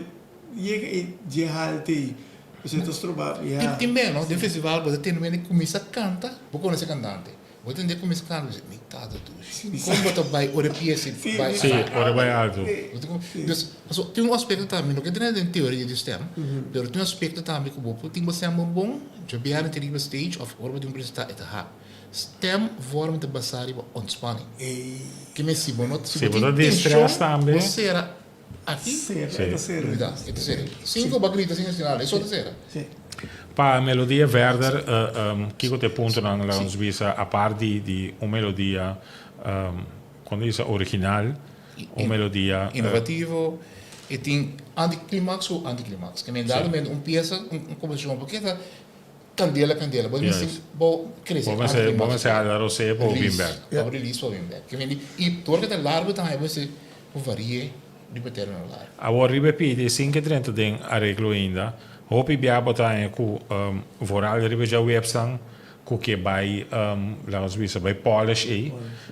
Yega e dje halte ei. Pasobra e ta stroba mi ya. Tin bes no, den festival bo ta tende wende kuminsa kanta, bo konosi e kantante. Bo tende kuminsa kanta, bo bisa, mi tata dushi. Kon bo ta bai ora e pies ei bai Sí, ora e bai alto. Dus, pasobra tin un aspekto tambe, no ke tene den teoria di stem, pero tin un aspekto tambe ku bo por tin bo stem bon bon, djobièrnè te riba stage òf ora bo tin un presentá e ta hap. Stem vorm ta basá riba ontspanning. Ke men si bo no, si bo tin tenshon, bo sera. Aki? Sera, e ta sera. Lubida, e ta sera. Cinco ba grita sin hasi nada, e so ta sera. Si. Pa melodia verder, kiko ta e puntonan laga nos bisa apart di di un melodia kon ta bisa original, un melodia. Inovativo, e tin anticlimax o anticlimax. Ke men dado momento un piesa, un komposishon por keda kandela kandela. Bo mester bo krese anticlimax. Bo mester hala rosé pa bo bin bek. Pa bo release pa bo bin bek. Ke men di, i dor ke ta largo tambe bo mester. Bo vari'é riba tereno largu. Awor riba e pidi sin ke drenta den areglo ainda, hopi bia bo ta haña ku vooral riba djawiepsnan ku ke bai laga nos bisa bai polish ei,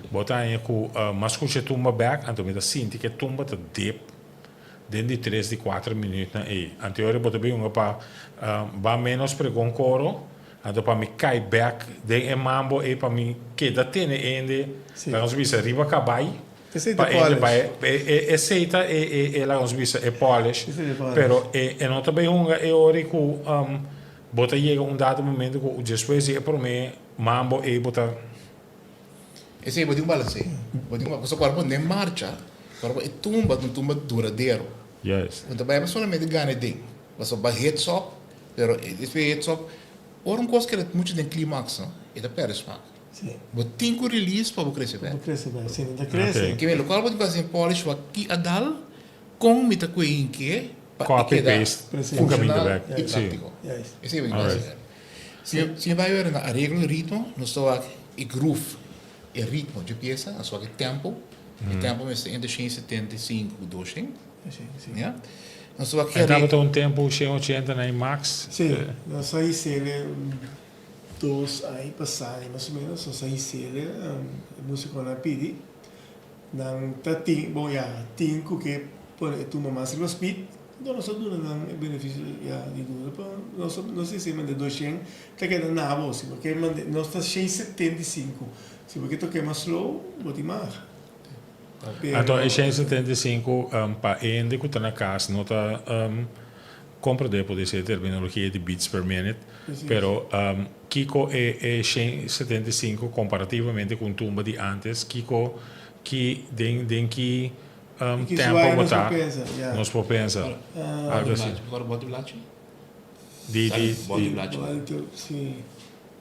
bo ta haña ku mas skucha e tumba bek anto mi ta sinti ke tumba ta dip den di tres di kuater minütnan ei. Anteori bo ta bin hunga pa ba ménos pregon koro anto pa mi kai bek den e mambo ei pa mi keda tene ende laga nos bisa riba kabai. Esei ta Pa e polish. bai e esei ta e e e laga nos bisa e polish. Esei ta polish. Pero e e no ta bai hunga e ora ku bo ta yega un dado momento ku despues di e prome mambo ei bo ta. Esei bo tin ku balans'é. Bo tin ku pasobra ora bo den marcha, ora bo e tumba ta un tumba duradero. Juist. Bo ta bai solamente gana e den. Pasobra bo hits op, pero despues e hits op, ora un kos keda muchu den klimaks no, e ta pèrdè smak. Sí. Bo tin ku release pa bo krese bek. Pa bo krese bek, si no ta krese. Ok. Ke lokual bo tin ku hasi den polish wak ki a dal, kon mi ta kue hinke pa e Copy keda paste un kaminda funshonal bek. i Sí. praktiko. Juist. Esei bo tin ku hasi. Alright. Si si mi bai wera na areglo di ritmo, nos ta wak e groove, e ritmo dje piesa, nos wak e tempo, e tempo mester entre 175 ku 200. Sí, sí. Ya. Nos ta wak e E areglo. tabata un tempo 180 na e max. Sí, nos a hisele Dos aña pasá mas o menos nos a hisele e musikonan a pidi nan ta tin bon ya tin ku ke pone e tumba mas riba speed enton nos a duna nan e benefisio ya di duna pero nos nos a hise manda doshen ta keda na bo si bo ke manda nos ta shen 75 si bo ke toke mas slow bo tin mag pero Anto e shen 75 pa hende ku ta na kas no ta Comprende por disi e terminologia di beats per minute, pero kiko e e 175 comparativamente cu un tumba di antes, kiko ki den den ki tempo bo ta nos por pensa algo asi. Di di di.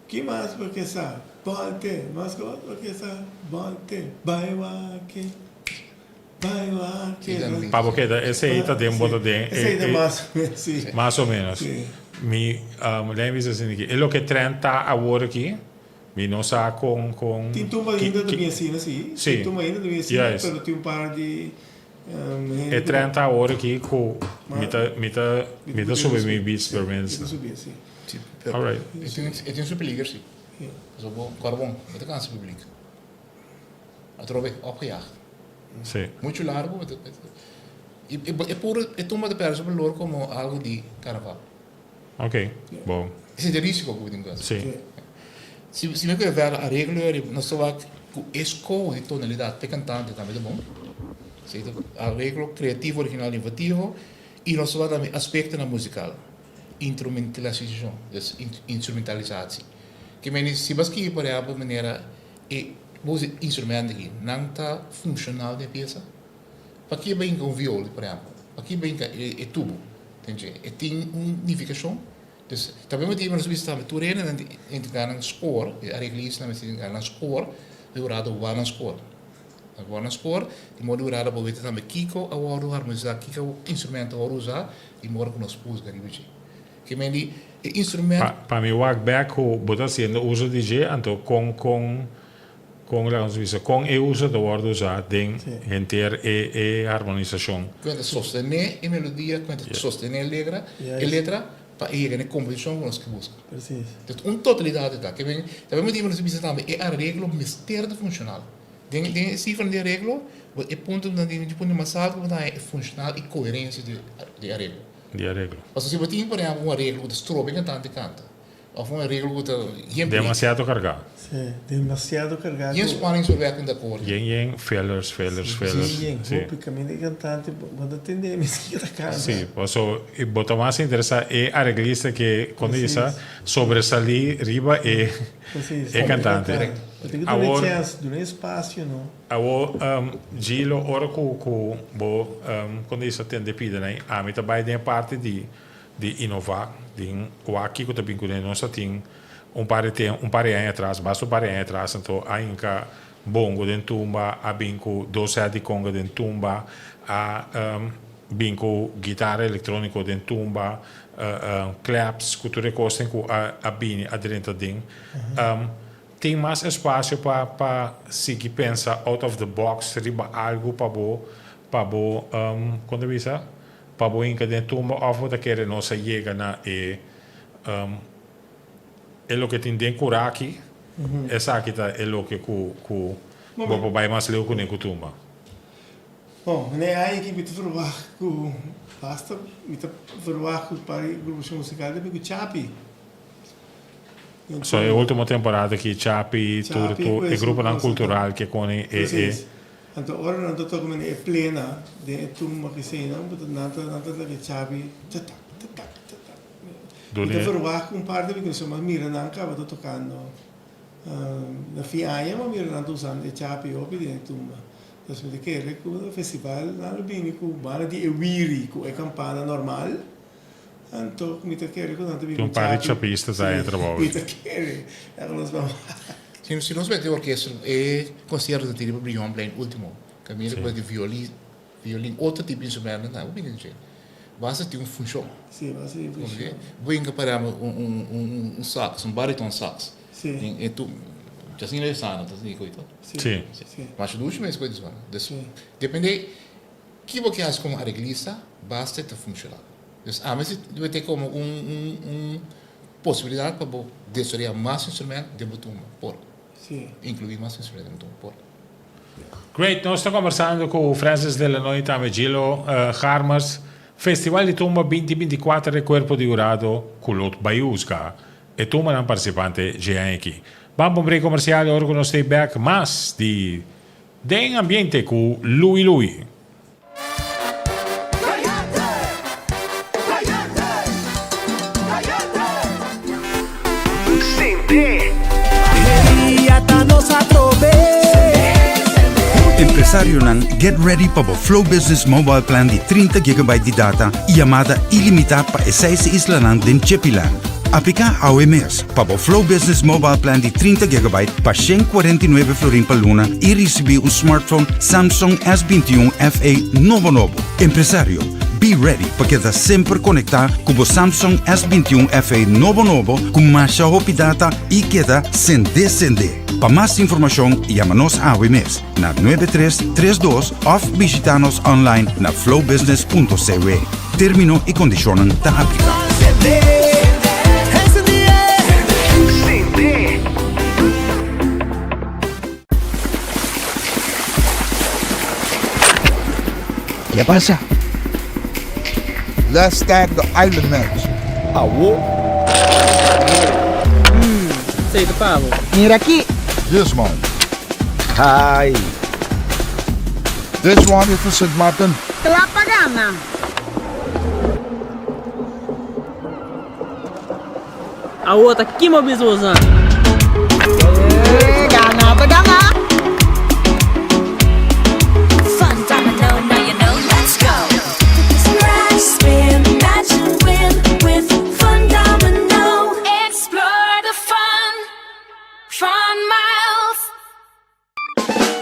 Ki mas bo ke sa? Bolte, mas bo ke sa? Bolte, bai wak. Pa bo keda esei ta den bo ta den e mas o menos. Mi lei bisa asina aki e loke trend ta awor aki mi no sa kon kon Tin tumba ainda ta bin asina si tin tumba ainda ta bin asina pero tin un par di E trend ta awor aki ku mi ta mi ta mi ta subi mi beats per minute. Alright. E tin su peliger si. Pasobra bo kòrda bon bo ta kansa publik. Atrobe opgejaagd. Sí. Mucho largo. E puro e tumba ta perde su balor como algo di carnaval. Ok, bon. Esei ta e risiko ku bo tin ku hasi. Si. Si si mi ku e vèr areglo eri nos ta wak ku e skoho di tonalidat p'e kantante tambe ta bon. Esei ta areglo kreativo, original, inovativo i nos ta wak tambe aspektonan musikal, instrumentalisashon, dus instrumentalisatie. Ke meni si bo a skibi por ehèmpel manera e bo usa instrumènt aki nan ta funshonal den e piesa? Paki bo hinka un viol por ehèmpel? Paki bo hinka e tubo den dje? E tin un nifikashon? Dus tambe bo tin nos bisa tambe tur hende nan entrega nan score, e areglistanan mester entrega nan score, e hurado wak nan score. Nan wak nan score, di modo di hurado por weta tambe kiko a wòrdu harmonisá, kiko instrumento a wòrdu usá, di modo ku nos huzga riba dje. Ke men di e instrument. Pa mi wak bek ku bo ta hasiendo uso di dje, anto kon kon Kon laga nos bisa kon e uso ta wòrdu usá den henter e e harmonisashon. Ku ta sostené e melodia, ku ta sostené e letra, e letra pa e yega na e komposishon ku nos ke buska. Presis. Entonces un totalidat e ta. Ke men ta e motibu nos ta bisa tambe e areglo mester ta funshonal. Den den e sifranan di areglo bo e puntonan di di punto mas alto ku bo ta haña e funshonal i koherensia di di areglo. Di areglo. Pasobra si bo tin por ehèmpel un areglo ku ta stroba e kantante kanta. Of un arreglo ku ta yen Demasiado kargá. Sí, demasiado kargá. Yen spanningsverwekkend akkoord. Yen yen fillers, fillers, fillers. Sí, yen hopi kaminda e kantante bo ta tende miskien ta kanta. Sí, paso bo ta mas interesá e areglista ke kon di bisa sobresalí riba e e kantante. Bo tin ku duna e chèns, duna e espasio no. Awor Gilo ora ku ku bo kon di bisa tende pida nan ami ta bai den e parti di di inová den wak kiko ta bin kuné. Nos a tin un par di tem un par di aña atras, basta un par di aña atras anto a hinka bongo den tumba, a bin ku dos sèt di konga den tumba, a bin ku gitara elektróniko den tumba, claps ku tur e kosnan ku a bini a drenta den. Tin mas espasio pa pa sigui pensa out of the box riba algu pa bo pa bo kon ta bisa? Pa bo hinka den tumba of bo ta kere nos a yega na e e loke tin den kura aki, esaki ta e loke ku ku bo por bai mas leu kuné ku tumba. Bon, meneer Aiki mi ta verwagt ku basta mi ta verwagt ku par di gruponan musikal ta bin ku Chapi. So e ultimo temporada aki Chapi, tur tur e gruponan kultural ke kone e e. Anto ora nan ta toka mene e plena den e tumba keseinan bo ta nan ta nan ta laga e chabi tatak tatak tatak. Mi ta verwagt un parti mi konsuma mira nan kaba ta tokando na fin aña bo mira nan ta usando e chapi hopi den e tumba. Entonces mi ta kere ku na festival nan lo bini ku banda di e wiri ku e kampana normal anto mi ta kere ku nan ta bini ku Un par di chapista ta e trabou. Mi ta kere ya ku nos ban wak. Si si nos mete orkestra e concierto ta tira pa Brionplein ultimo caminda cu di violin violin otro tipo instrumento nan bo bini dje basta tin un funcion Si basta tin un funcion. Bo hinca por ehempel un un un un sax un bariton sax Si. e tu asina e sana ta asina koito Si. Si masha dushi mes koito sona dus depende ki bo ke hasi como areglista basta e ta funciona dus ami si bo te como un un un Posibilidat pa bo desaroyá mas instrument den bo tumba, por. Sí. Inkluí mas instrument den bo tumba, por. Great, nos ta kombersando ku Francis Delanoy i tambe Gilo Garmers. Festival di Tumba 2024 e kuerpo di hurado ku lo bai husga e tumbanan partisipante dje aña aki. Ban pa un break komersial i ora ku nos stay back mas di Den Ambiente ku Louie Louie. Empresarionan, get ready pa bo Flow Business Mobile Plan di 30 gigabyte di data y yamada ilimita pa e seis islanan den Chepiland. Aplica awe mes pa bo Flow Business Mobile Plan di 30 gigabyte pa 149 florin pa luna y ricibi un smartphone Samsung S 21 FE nobo nobo. Empresario, be ready pa keda semper konektá ku bo Samsung S 21 FE nobo nobo ku masha hopi data i keda sendé sendé. Pa mas informashon yama nos awe mes na 9332 òf bishitá nos online na flowbusiness.cw. Término i kondishonnan ta apliká. Ke pasa? Let's tag the island match. Awo. Esei ta pa bo. Mira aki. This one. Ai. This one is for Sint Maarten. Kla pa gana. Awor ta kima bisa bosan. Gana ta gana. Fun domino, now you know, let's go. Scratch, spin, match and win with Fun Domino. Explore the fun, fun miles.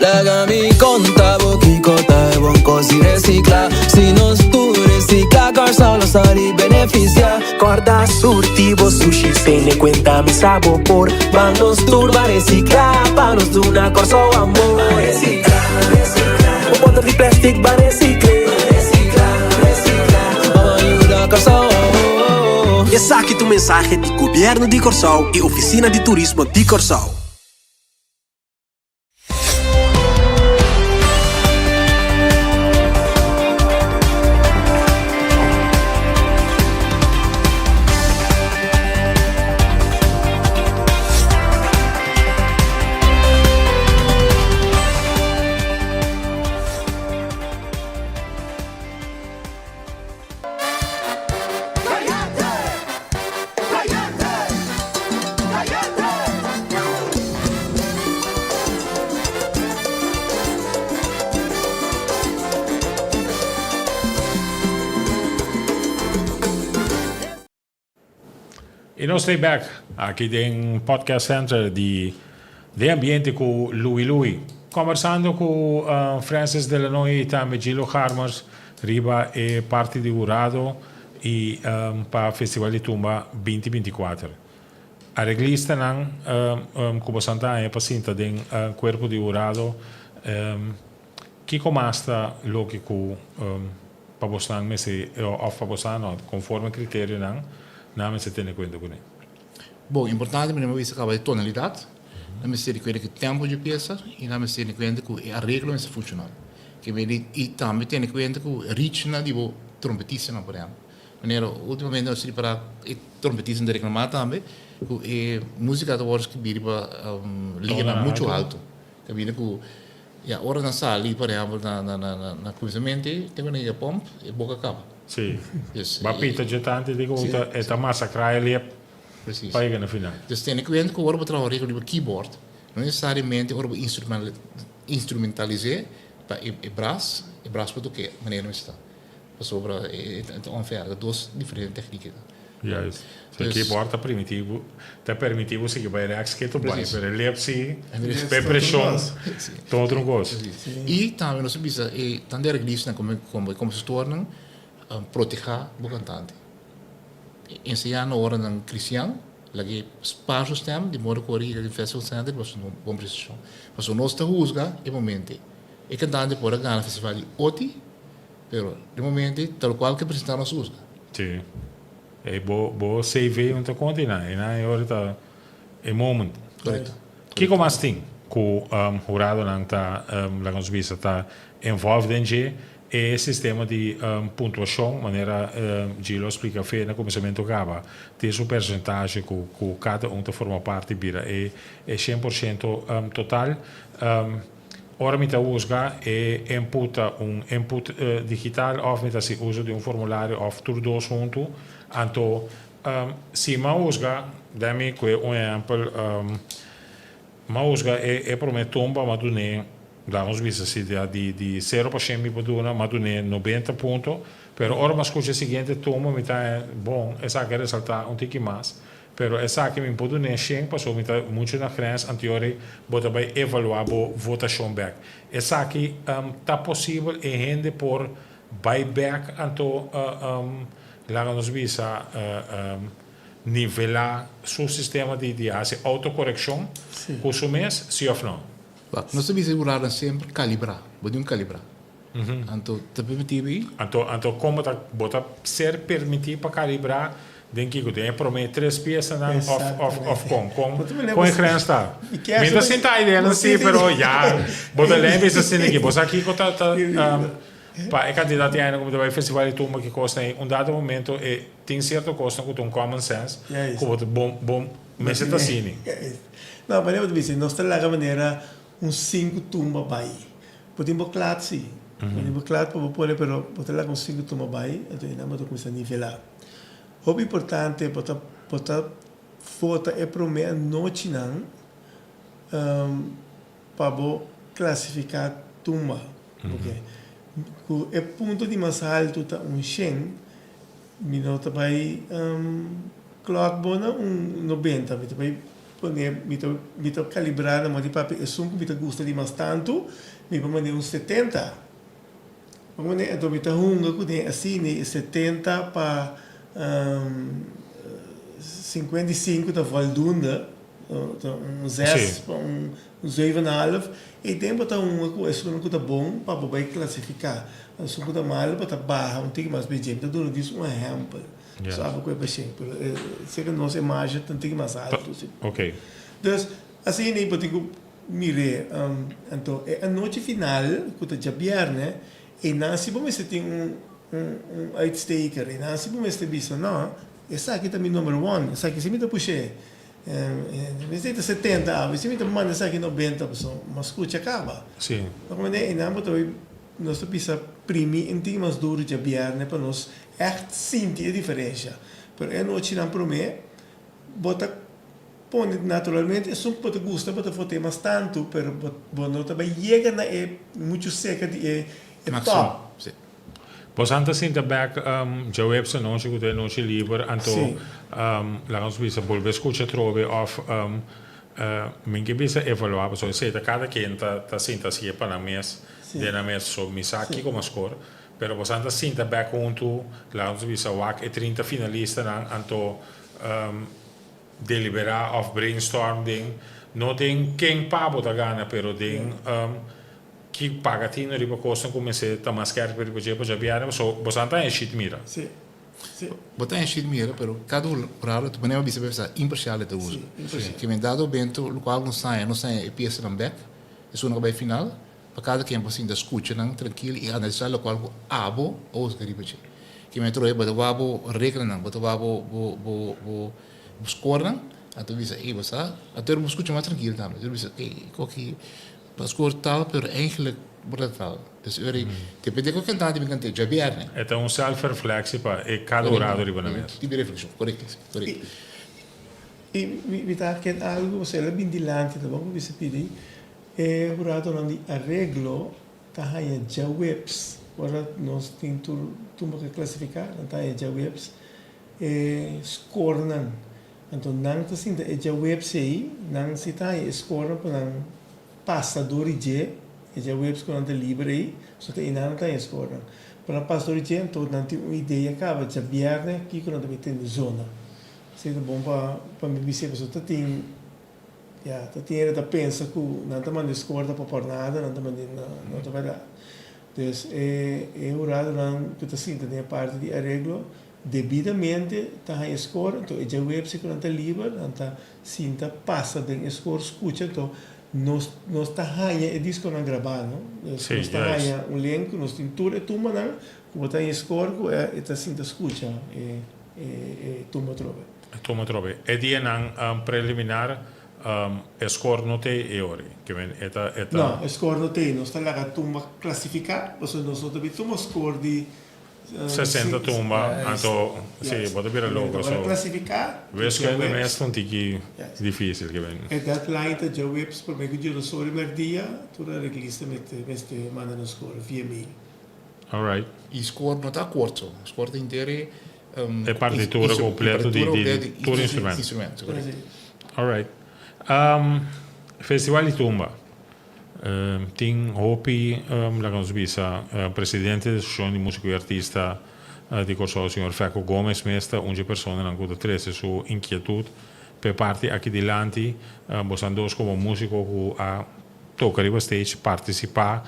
Laga mi konta bo kiko ta e bon kos di resiklá. Si nos tur resiklá, Kòrsou lo sali benefisiá. Kòrda surti bo sushi sene kuenta mi sa bo por. Ban nos tur ban resiklá pa nos duna Kòrsou amor. Ban resiklá, resiklá. Bo bòter di plèstik ban resikl'é. Ban resiklá, resiklá. Ban yuda Kòrsou. Esaki ta un mensahe di Gobièrnu di Kòrsou i Ofisina di Turismo di Kòrsou. Y nos ta back aki den Podcast Center di Den Ambiente cu Louie Louie. Conversando cu Francis Delanoy y tambe Gilo Harmers riba e parti di hurado y pa Festival di Tumba binti 24. Areglistanan cu bosan ta haña pa sinta den cuerpo di hurado, kico mas ta loke cu pa bosnan mester of pa bosan no, conforme criterionan nan mester tene cuenta cune? Bon, importante mi bisa caba e tonalidad, nan mester tene cuenta cu tempo dje pieza y nan mester tene cuenta cu e areglo mester funciona. Y tambe tene cuenta cu ritmonan di bo trompetistanan, por ehemplo. Manera ultimamente nos ripara e trompetistanan ta reclama tambe cu e musica ta wordo scribi riba liñanan mucho alto. Caminda cu ya ora nan sali por ehempel na na na na cuminsamente te cu nan yega pomp e boca caba. Si. Ba pita dje tantu di cu e ta masacra e lep pa yega na final. Dus tene cuenta cu ora bo traha riba keyboard no necesariamente ora bo instrumentalize pa e bras e bras por toke manera nan mester ta. Pasobra e ta unfair, ta dos diferente teknieken. Juist. So e keyboard ta permiti bo, ta permiti bo sigui bai rechts ketu bai, pero e lep si, pe presion, ta otro cos. Y tambe nos a bisa e tanto e arreglistanan como como e compositornan proteha bo cantante. Enseña nan ora nan cristian, laga e spaar su stem di modo cu ora yega den festival center bo haci un bon prestacion. Pasobra nos ta huzga e momento e cantante por a gana festival di oti. Pero di momento ei tal cual ke presenta nos usa. Sí. E bo bo CV no ta konta einan. Einan e ora ta e moment. Correcto. Kiko mas tin ku huradonan ta laga nos bisa ta involved den dje? E sistema di puntuashon manera Gilo a splika fe na kuminsamentu kaba tin su persentashe ku ku kada un ta forma parti bira e e 100% total. Ora mi ta husga e input ta un input digital of mi ta hasi uso di un formulario of tur dos huntu. Anto si mi a husga, den mi kue un ehempel, mi a husga e prome tumba mi a dun'é, laga nos bisa si di di sero pa shen mi por duna, mi a dun'é nobenta punto, pero ora mi a skucha e siguiente tumba mi ta bon esaki a resalta un tiki mas. Pero esaki mi por dun'é shen pasobra mi ta muchu na grens anteori bo ta bai evaluá bo votashon bèk. Esaki ta posibel e hende por bai bèk anto laga nos bisa nivelá su sistema di di hasi outokorekshon ku su mes, si òf no? Wak, nos ta bisa e huradonan semper kalibrá, bo tin un kalibrá. Anto ta permití bi? Anto anto kon bo ta bo ta ser permití pa kalibrá den kiko? Den e promé tres piesanan òf òf òf kon? Kon kon e grens ta? Mi ta sinta idea nan sí pero ya bo ta lei bisa asina aki. Bo sa kiko ta ta. Pa e kantidat di añanan ku mi ta bai festival di tumba ki kosnan ei, un dado momento e tin sierto kosnan ku ta un common sense ku bo ta bo bo mester ta asini. No, manera bo ta bisa, nos ta laga manera un sinku tumba bai. Bo tin bo klat si, bo tin bo klat pa bo pone pero bo ta laga un sinku tumba bai, anto einan bo ta kuminsá nivelá. Hopi importante bo ta bo ta vota e promé anochinan pa bo klasifiká tumba. Oke. Ku e punto di mas haltu ta un shen, mi no ta bai klòk bo na un nobenta, mi ta bai pone, mi ta mi ta kalibrá na moda di papia esun ku mi ta gusta di mas tantu, mi por manera un setenta. Por manera, anto mi ta hunga kuné asina e setenta pa 55 ta voldoende, ta un zes pa un zeven en half, e tempo ta hunga ku esun ku ta bon pa bo bai klasifiká, esun ku ta malu bo ta baha un tiki mas b'e mi ta duna dis un ehèmpel, so abo ku e pashent, pero seka nos e marge ta un tiki mas altu si. Dus asina bo tin ku mir'é, anto e anochi final ku ta djabièrnè, einan si bo mester tin un un uitsteker, einan si bo mester bisa no, esaki ta mi number one, esaki si mi ta push'é. Mester ta 70 awe, si mi ta manda esaki 90 pasobra mi a scucha caba. Sí. Lo cu manera einan bo ta bay nos ta bisa primi un tiki mas duro djabierne pa nos echt sinti e diferencia. Pero e anochinan prome bo ta pone naturalmente esun cu bo ta gusta bo ta vote mas tanto pero bo no ta bay yega na e mucho cerca di e top. Sí. Bosan ta sinta bek djaweps anochi ku ta e nochi liber, anto laga nos bisa bolbe skucha atrobe òf mi ke bisa evaluá pasobra esei ta kada ken ta sinta hasié pa nan mes den nan mes so mi sa kiko mas skor pero bosan ta sinta bek huntu laga nos bisa wak e 30 finalistanan anto deliberá òf brainstorm den no den ken pa bo ta gana pero den Ki paga tino riba kosnan ku mester ta mas skerp riba dje pa djabièrnè paso boso ta en shit mira. Sí. Sí. Bo ta en shit mira pero kada hurado ta pone bo bisa bes imparsial e ta usa. Sí, imparsial. Ke men dado bento lokual nos haña nos haña e piesanan bek esun ku bai final pa kada ken por sinta skucha nan trankil i analisá lokual ku abo a usa riba dje. Ke men trohe bo ta wak bo reglanan bo ta wak bo bo bo bo skornan anto bisa ey bo sa anto bo skucha mas trankil tambe bo bisa ey koki Bo score tal pero eigenlijk bo ta tal. Dus ora ei depende ku kantante mi kant'é djabièrnè. E ta un self-reflectie pa e kada orado riba nan mes. Tipo di reflexion, korekto, korekto. I mi ta ken algu, pasobra el a bin dilanti ta bon ku bisa pidi e huradonan di areglo ta haña djaweps ora nos tin tur tumba ke klasifiká nan ta haña djaweps e scorenan. Anto nan ta sinta e djaweps ei, nan si ta haña e skornan pa nan pasa dor di dje, e djaweps ku nan ta liber ei, so ta einan nan ta haña e skornan. Pa nan pasa dor di dje, anto nan tin un idea kaba djabièrnè kiko nan ta mete den zona. Esei ta bon pa pa mi bis'é, pasobra ta tin, ya, ta tin hende ta pensa ku nan ta manda e skor ta pa pòrnada, nan ta mand'é, no, no ta bèrdat. Dus e e huradonan ku ta sinta den e parti di areglo Debidamente ta haña e skor, anto e djaweps ku nan ta liber, nan ta sinta pasa den e skor skucha, anto nos nos ta haña e diskonan grabá, no? Nos Sí, ta juist. haña un link ku nos tin tur e tumbanan ku bo ta haña e skor ku e ta sinta skucha e e e tumba atrobe. E tumba atrobe. E dianan preliminar e skor no t'ei e ora ei. Ke men e ta e ta. No, e skor no t'ei. Nos ta laga tumba klasifiká, pasobra nos no ta bin tuma skor di 60 tumba, anto si bo ta bira loco so wiskunde mes ta un tiki dificil ke ben. E deadline ta djaweps prome ku djunasor di merdia tur areglista mester manda nan score via mail. Alright. I score no ta akort so, score ta henter e E partitura completo di tur instrumento. Alright. Festival di tumba. Tin hopi, laga nos bisa, presidente di Asosiashon di Músiko i Artista di Kòrsou, señor Fecco Gomez mes ta un dje personanan ku ta trese su inkietut p'e parti aki dilanti. Bosan dos komo músiko ku a toka riba stage, partisipá,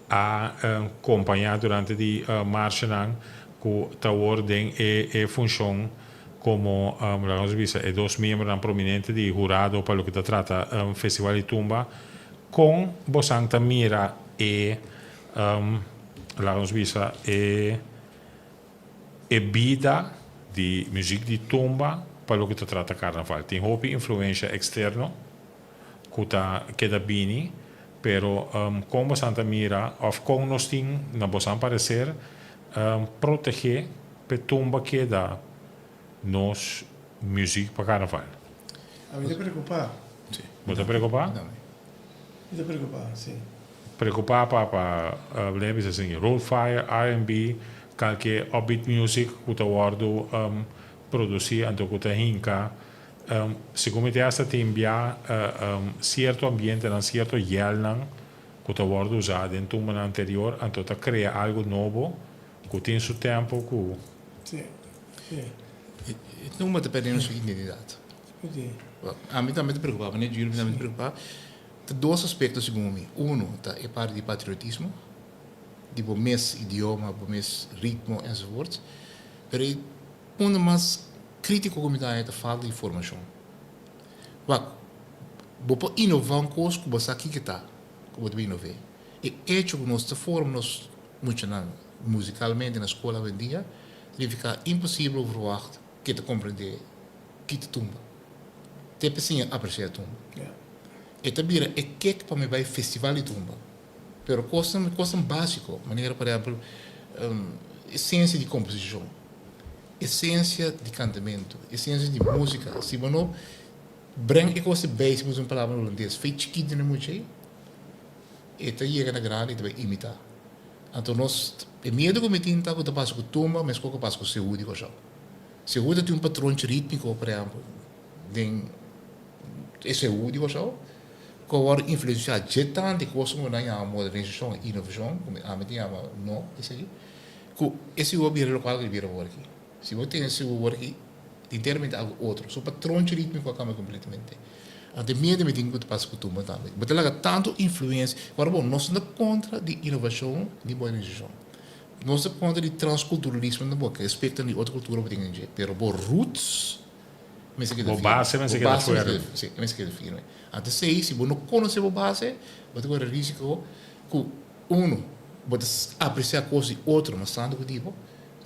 a kompañá durante di marshanan ku ta awor den e funshon komo, laga nos bisa, e dos miembronan prominente di hurado pa loke ta trata Festival di Tumba, kon bosan ta mira e laga nos bisa e e bida di muziek di tumba pa loke ta trata karnaval. Tin hopi influensha eksterno ku ta keda bini, pero kon bosan ta mira òf kon nos tin na bosan pareser protegé p'e tumba keda nos muziek pa karnaval? Ami ta preokupá. Bo ta preokupá? Mi ta preokupá, si. Preokupá pa pa lei bisa asina, roll fire, R&B, kalke upbeat music ku ta wòrdu produsí anto ku ta hinka. Segun mi te hasta tin bia sierto ambientenan, sierto yèlnan ku ta wòrdu usá den tumbanan anterior anto ta krea algu nobo ku tin su tempo ku. Si, si. E tumba ta pèrdè su identidat. Ami tambe ta preokupá, meneer Julio tambe ta preokupá. Ta dos aspekto segun mi. Uno ta e parti di patriotismo, di bo mes idioma, bo mes ritmo enzovoorts. Pero e punto mas kritiko ku mi ta haña ta falta di formashon. Wak, bo por inová un kos ku bo sa kiko ta ku bo ta bin inov'é. E echo ku nos ta forma nos muchanan musikalmente na skol awendia ta nifiká imposibel verwagt ke ta komprendé ki ta tumba. Te pa siña apresiá tumba. E ta bira e kek pa mi bai festival di tumba. Pero kosnan, kosnan básiko, manera por ehèmpel esensia di komposishon, esensia di kantamentu, esensia di músika. Si bo no breng e kos di basic, mi usa un palabra hulandes, fe chikitu na e mucha ei, e ta yega na grandi e ta bai imitá. Anto nos, e miedu ku mi tin ta ku ta pasa ku tumba meskos ku a pasa ku seú di Kòrsou. Seú ta tin un patronchi rítmiko, por ehèmpel, den e seú di Kòrsou, ku a wòrdu influensiá dje tantu e kos ku nan yama modernisashon i inovashon, ku ami ta yama no esei, ku e seú a bira lokual ku e bira awor aki. Si bo tene seú awor aki, enteramente algu otro. Su patronchi rítmiko a kambia kompletamente. Anto e miedu mi tin ku ta pasa ku tumba tambe. Bo ta laga tantu influensia. Ora bon, nos no ta kontra di inovashon ni modernisashon. Nos ta kontra di transkulturalismo tampoco, respecto di otro kultura bo tin den dje, pero bo roots mester keda Bo firme. base mester Bo keda base mester fuerte. si, mester keda firme. Anto esei, si bo no konosé bo base, bo ta kore risiko ku, uno, bo ta apresiá kos di otro mas tantu ku di bo.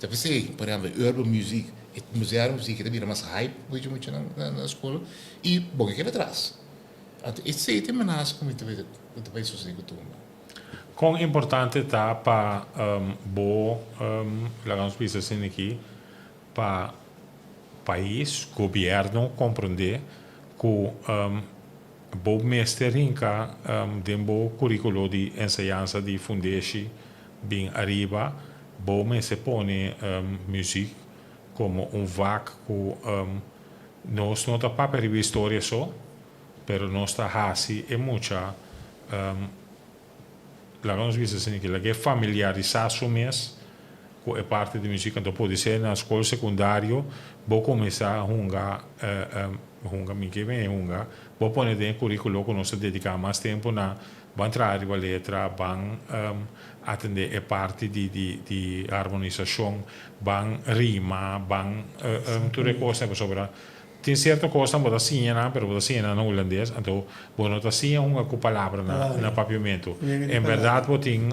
Ta p'esei, por ehèmpel, urban music, e modern music e ta bira mas hype mucha mucha na na skol i bo ke keda atras. Anto esei ta e menasa ku mi ta ku ta bai sosodé ku tumba. Kon importante ta pa bo, laga nos bisa asina aki, pa pais, gobièrnu komprondé ku bo mester hinka den bo kurikulo di enseñansa di fundeshi bin ariba, bo mester pone muzik komo un vak ku nos no ta papia riba historia so, Pero nos ta hasi e mucha, laga nos bisa asina ki, laga e familiarisá su mes ku e parti di muzik. Anto podisé na skol sekundario bo kuminsá hunga, hunga, mi ke men hunga, bo pone den e kurikulo ku nos ta dediká mas tempu na ban traha riba letra, ban atendé e parti di di di harmonisashon, ban rima, ban tur e kosnan pasobra Tin sierto kosnan bo ta siña nan, pero bo ta siña nan na hulandes, anto bo no ta siña hunga ku palabra na papiamentu. En bèrdat bo tin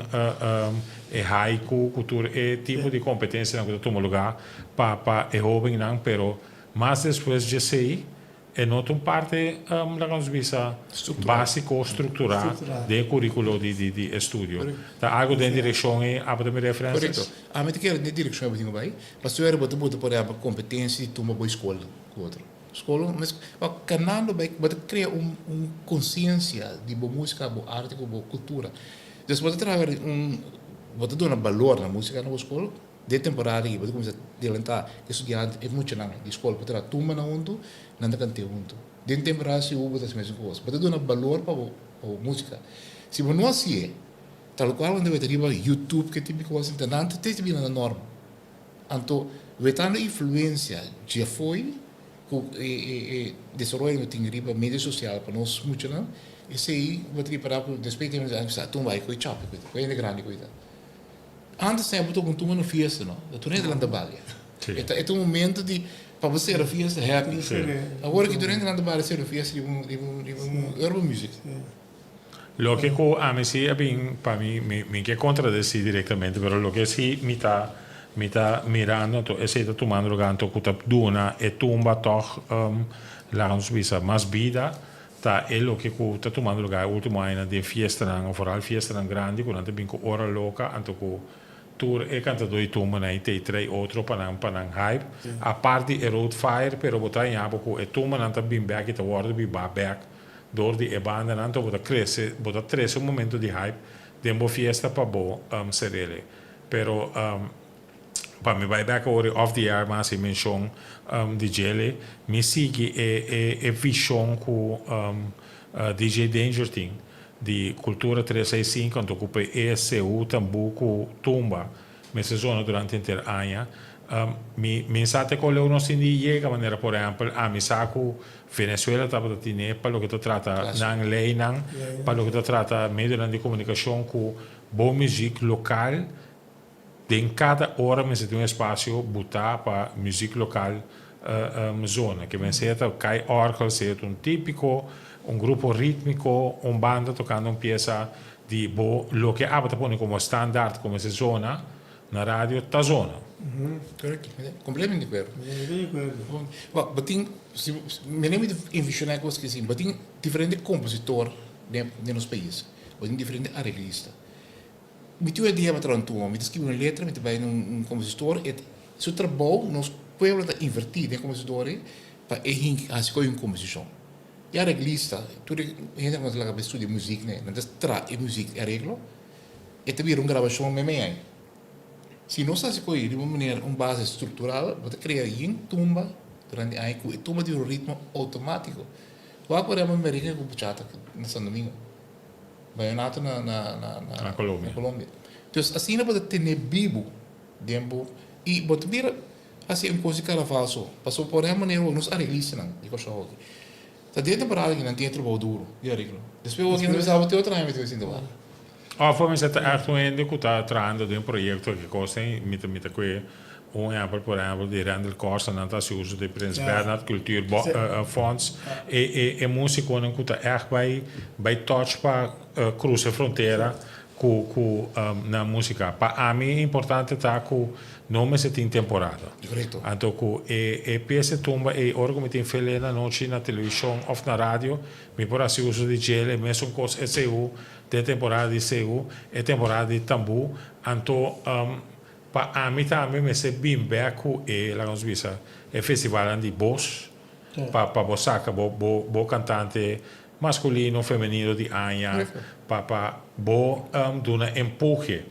e haiku ku tur e tipo di kompetensianan ku ta tuma lugá pa pa e hóbennan, pero mas despues djesei e no ta un parte, laga nos bisa, básiko, strukturá den e kuríkulo di di estudio. Ta algu den direkshon ei abo ta mi referensias? Korekto. Ami ta kere den e direkshon ei bo tin ku bai. Pasobra bo ta buta por ehempel competencia di tuma bo school cu otro school mes pa canando bay bo ta crea un un conciencia di bo musica bo arte cu bo cultura dus bo ta traha un bo ta duna balor na musica na bo school den temporada aki bo ta cuminsa delanta e studiante e muchanan di school pa traha tumba nan hunto nan ta cante hunto den temporada si bo ta haci mesun cos bo ta duna balor pa bo pa bo musica si bo no haci'e Tal cual wende weta riba YouTube ke tipo di cos ta nan ta te bira na norma. Anto wetando influencia dje fo'i cu e e e desaroyo no tin riba medio social pa nos muchanan esey bo ta ripara cu despues di tempo sa tumba ay koe chapi koe koe hende grandi koe ta. Antes tempo ta un tumba na fiesta no ta tur hende lanta balia. E ta e ta un momento di pa bo cera fiesta happy. Awor aki tur hende lanta balia cera fiesta riba un riba un riba un urban music. Loke ku ami si a bin pa mi, mi mi ke kontradesí direktamente, pero loke si mi ta mi ta mirando anto esei ta tumando lugar anto ku ta duna e tumba tòg laga nos bisa mas bida ta e loke ku ta tumando lugar e ultimo añanan den fiestanan o foral fiestanan grandi ku nan ta bin ku ora loka anto ku tur e kantadó di tumbanan i ta trae otro pa nan pa nan hype apart di e road fire pero bo ta haña bo ku e tumbanan ta bin bèk i ta wòrdu bibá bèk. Dor di e bandanan anto bo ta crece, bo ta trece un momento di hype den bo fiesta pa bo serele. Pero pa mi bay bek awor off the air mas e mencion di djele, mi sigui e e e vision cu DJ Danger tin di Cultura 365 anto cu pa e sehu tambu cu tumba Mester zona durante henter aña. Mi mi sa te con leu nos tin di yega, manera por ehempel ami sa cu Venezuela tabata tine pa loke ta trata nan leynan, pa loke ta trata medionan di comunicacion cu bo muziek local den cada ora mester tin un espacio buta pa muziek local zona. Ke men sea ta cay orgel, sea ta un tipico, un grupo ritmico, un banda tocando un pieza Di bo loke abo ta pone komo standaard komo ese zona na radio ta zona. Correcto, completamente di acuerdo. Di acuerdo. Bo bo tin si mi no mi envisioná cos ki si bo tin diferente compositor den den nos pais, bo tin diferente areglista. Mi tin un idea pa traha un tumba, mi ta skibi un letra, mi ta bai na un compositor e su trabou nos pueblo ta inverti den compositor ei pa e hinki hasi koe un composicion. E areglista, tur e hende ku nan ta laga bai studia muzik ne, nan ta traha e muzik, e areglo, e ta bira un grabashon meimei ai. Si nos hasi ku ei riba un manera, un base struktural, bo ta krea yin tumba durante aña ku e tumba tin un ritmo outomátiko. Wak por ehèmpel merengue ku bachata na San Domingo, bayonato na na na na Colombia. Colombia. Dus asina bo ta tene bibu den bo i bo ta bira Hasi un kos di karnaval so. Pasobra por e manera wak nos areglistanan di Kòrsou aki ta den temporada ki nan tin e trabou duro di areglo. Despues wak nan ta bisa bo te otro aña mi ta bai sinta wak. Òf mi sa ta ègt un hende ku ta trahando den proyekto aki kos den mi ta mi ta kue un ehèmpel por ehèmpel di Randel Corsen nan ta hasi uso di Prins Bernhard Cultuur Fonds e e e musikonan ku ta ègt bai bai touch pa krusa e frontera Ku ku nan músika. Pa ami importante ta ku no mester tin temporada. Korekto. Anto ku e e piesa e tumba ei ora ku mi tin fele na nochi na televishon òf na radio mi por hasi uso di djel e mesun kos e seú den temporada di seú e temporada di tambú anto pa ami tambe mester bin bèk ku e laga nos bisa e festivalnan di bos pa pa bo saka bo bo bo kantante Masculino, femenino di aña pa pa bo duna empuje.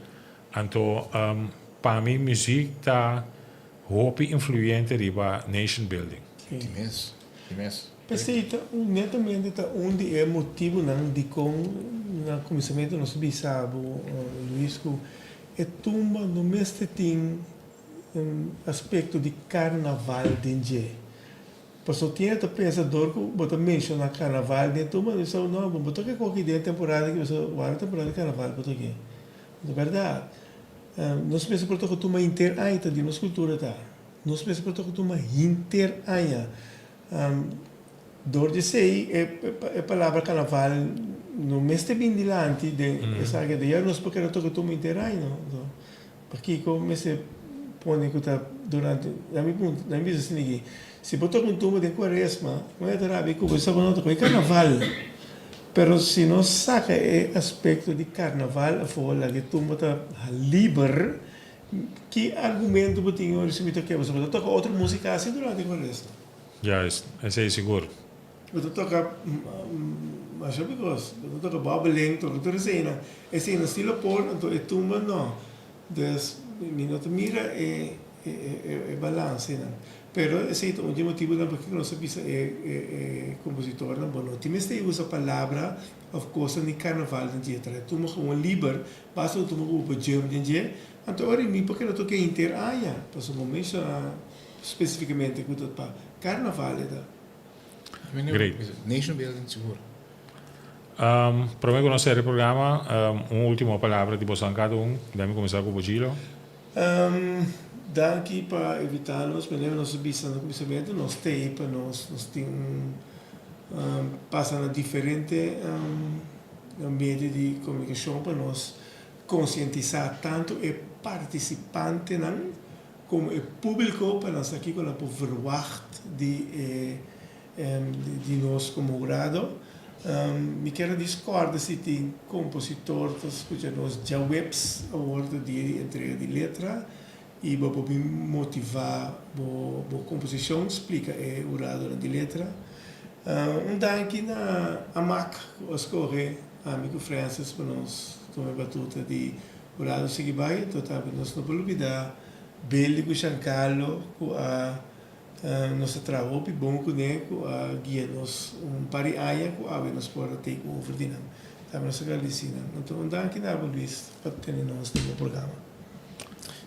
Anto pa mi muziek ta hopi influyente riba nation building. Di mes, di mes. P'esei ta un netamente ta un di e motibunan dikon na kuminsamentu nos a bisa bo Luis ku e tumba no mester tin un aspekto di karnaval den dje. Paso tin e ta pensa dor ku bo ta menshoná karnaval den tur manera bisa no bo ta ke koki den temporada aki pasobra wara temporada di karnaval bo ta ke. Ta bèrdat. Nos mester por toka tuma hinter aña ta di nos kultura ta. Nos mester por toka tuma hinter aña. Dor di esei e palabra karnaval no mester bin dilanti den esaki. Ya nos por keda toka tuma hinter aña no. Pakiko mester pone ku ta durante na mi punto na mi bisa asina aki si bo toka un tumba den kuaresma bo ya ta rabia ku bo sa bo no ta kohe karnaval pero si nos saka e aspekto di karnaval afo laga e tumba ta liber ki argumento bo tin ora si mi ta keba bo ta toka otro musika asi durante kuaresma. Juist, esei sigur. Bo ta toka masha bikos bo ta toka bòbeling toka tur eseinan eseinan si lo por anto e tumba no dus mi no ta mira e e balansenan pero esei ta un di e motibunan pakiko nos a bisa e e kompositornan bo no tin mester usa palabra òf kosnan di karnaval den dje traha e tumba gewoon liber basta un tumba ku bo por jump den dje anto ora mi por keda toka henter aña pasobra bo menshoná spesifikamente ku ta pa karnaval e ta. Great. Nation building sigur. Prome ku nos sera e programa, un ultimo palabra di boso kada un. Dami kuminsá ku bo Gilo. Danki pa invitá nos. Manera nos a bisa na kuminsamentu, nos t'ei pa nos. Nos tin un pasa na diferente. medio di komunikashon pa nos konsientisá tantu e partisipantenan komo e públiko pa nan sa kiko nan por verwagt di e di nos komo hurado. Mi kier a discorda si tin kompositor ta skucha nos djaweps awor ta dia di entrega di letra i bo por bin motivá bo bo komposishon splika e huradonan di letra. Un danki na Amak ku a skohe ami ku Francis pa nos tuma e batuta di hurado sigui bai. Anto tambe nos no por lubida Billy ku Giancarlo ku a Nos a traha hopi bon kuné ku a guia nos un par di aña ku awe nos por a take over di nan. Tambe nos a gradisí nan. Anto un danki na abo Luis pa tene nos den bo programa.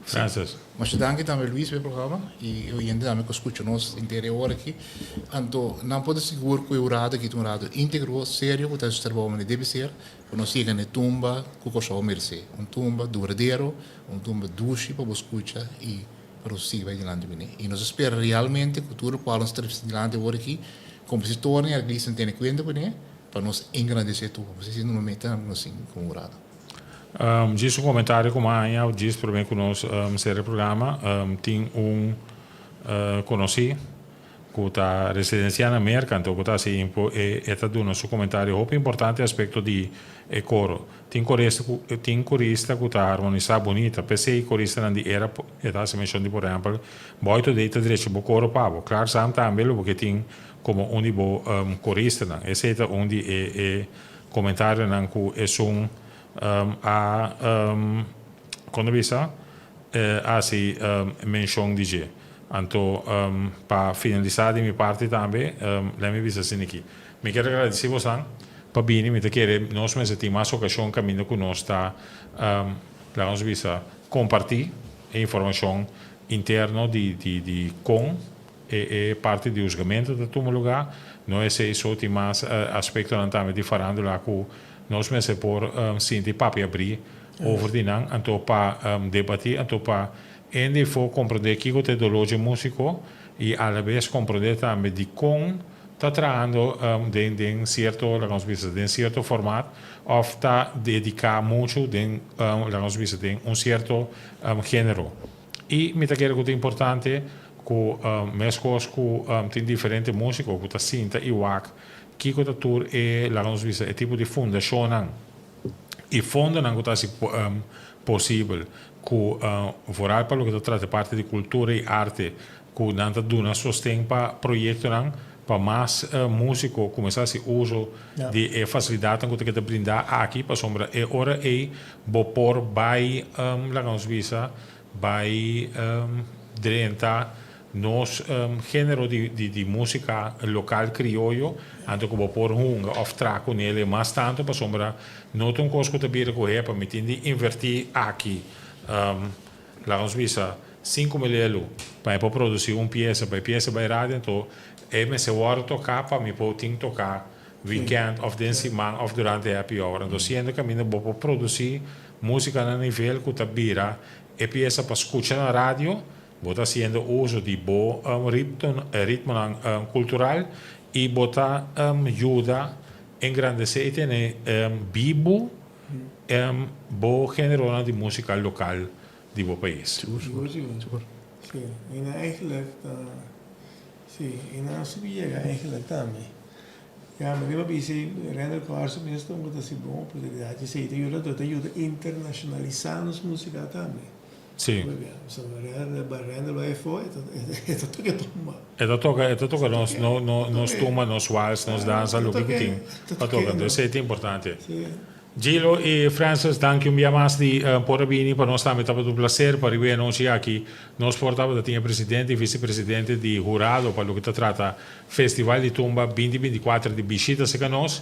Francis. Masha danki tambe Luis pa e programa y e oyente tambe ku a skucha nos henter e ora aki. Anto nan por ta sigur ku e hurado aki ta un hurado íntegro, serio ku ta hasi su trabou manera debe ser pa nos yega na e tumba ku Kòrsou meresé. Un tumba duradero, un tumba dushi pa bo skucha y pa nos sigui bai dilanti kuné. I nos a spera realmente ku tur lokual nos ta trese dilanti awor aki, kompositornan i arglistanan tene kuenta kuné pa nos engrandesé tur. Pasobra esei no meta nos tin komo hurado. Djis un komentario ku mi a haña djis promé ku nos sera e programa. Tin un konosí ku ta residensiá na Merka anto ku ta hasi info e e ta duna su komentario hopi importante aspekto di e koro. Tin korista ku tin korista ku ta harmonisá bunita p'esei koristanan di era e ta hasi menshon di por ehèmpel Boy Today ta drecha bo koro pa bo. Clark Zam tambe lo bo ke tin komo un di bo koristanan. Esei ta un di e e komentarionan ku esun a kon ta bisa a hasi menshon di dje. Anto, pa finalisá di mi parti tambe, lè mi bisa asina aki. Mi kier agradesí bosan pa bini. Mi ta kere nos mester tin mas okashon kaminda ku nos ta, laga nos bisa, kompartí e informashon interno di di di kon e e parti di husgamentu ta tuma lugá. No esei so, tin mas aspektonan tambe di farándula ku nos mester por sinti papia abrí over di nan, anto pa debatí, anto pa Hende for komprondé kiko ta e doló dje músiko i alabes komprondé tambe dikon ta trahando den den sierto, laga nos bisa, den sierto format òf ta dediká muchu den, laga nos bisa, den un sierto género. I mi ta kere ku ta importante ku meskos ku tin diferente músiko ku ta sinta i wak kiko ta tur e, laga nos bisa, e tipo di fundashonnan i fondonan ku ta hasi posibel ku vooral pa loke ta trata e parti di kultura i arte ku nan ta duna sosten pa proyektonan pa mas músiko kuminsá hasi uso di e fasilidatnan ku ta keda brindá aki pasobra e ora ei bo por bai laga nos bisa bai drenta nos género di músika lokal krioyo anto ku bo por hunga òf traha kunel mas tantu pasobra no ta un kos ku ta bira ku hepa mi tin di invertí aki laga nos bisa 5000 elu pa mi por produsí un piesa pa e piesa bai radio anto e mester wòrdu toká pa mi por tin toká wikènt òf den siman òf durante happy hour anto siendo kaminda bo por produsí músika na nivel ku ta bira e piesa pa skucha na radio. Bo ta hasiendo uso di bo ritmonan kultural i bo ta yuda engrandesé i tene bibu bo géneronan di músika lokal di bo pais. Sigur, sigur, sigur. Sí, i nan eigenlijk ta, sí, i nan a subi yega eigenlijk tambe. Ya, mi riba bisa Randall Carlson mes ta un ku ta hasi bon oportunidat i esei ta yuda, ta yuda internashonalisá nos músika tambe. Sí. E ta toka, e ta toka nos, no, no, nos tumba, nos wals, nos dansa, loke ku tin pa toka. Entonces esei ta importante. Gilo i Francis, danki un bia mas di por a bini. Pa nos tambe tabata un placer pa riba e anochi aki nos por tabata tin e presidente i vicepresidente di hurado pa loke ta trata Festival di Tumba binti 24 di bishita serka nos.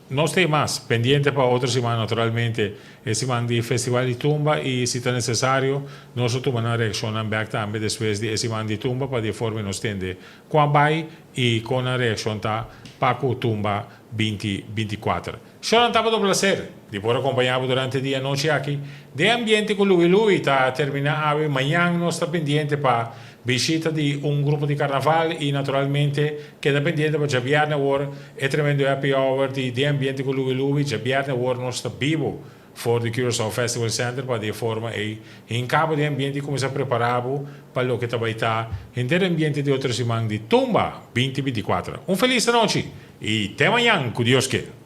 Nos ta e mas pendiente pa otro siman naturalmente. E siman di Festival di Tumba i si ta nesesario nos lo tuma nan reakshonnan bèk tambe despues di e siman di tumba pa di e forma nos tende kon a bai i kon nan reakshon ta pa ku Tumba 20 24. Shownan tabata un plaser di por a kompañá bo durante di anochi aki den ambiente ku Louie Louie ta terminá awe. Mañan nos ta pendiente pa. Bishita di un grupo di karnaval i naturalmente keda pendiente pa djabièrnè awor e tremendo happy hour di Den Ambiente ku Louie Louie. Djabièrnè awor nos ta bibo for di Curaçao Festival Center pa di e forma ei hinka bo den ambiente i kuminsá prepará bo pa loke ta bai ta henter ambiente di otro siman di Tumba 2024. Un felis anochi i te mañan ku Dios ke!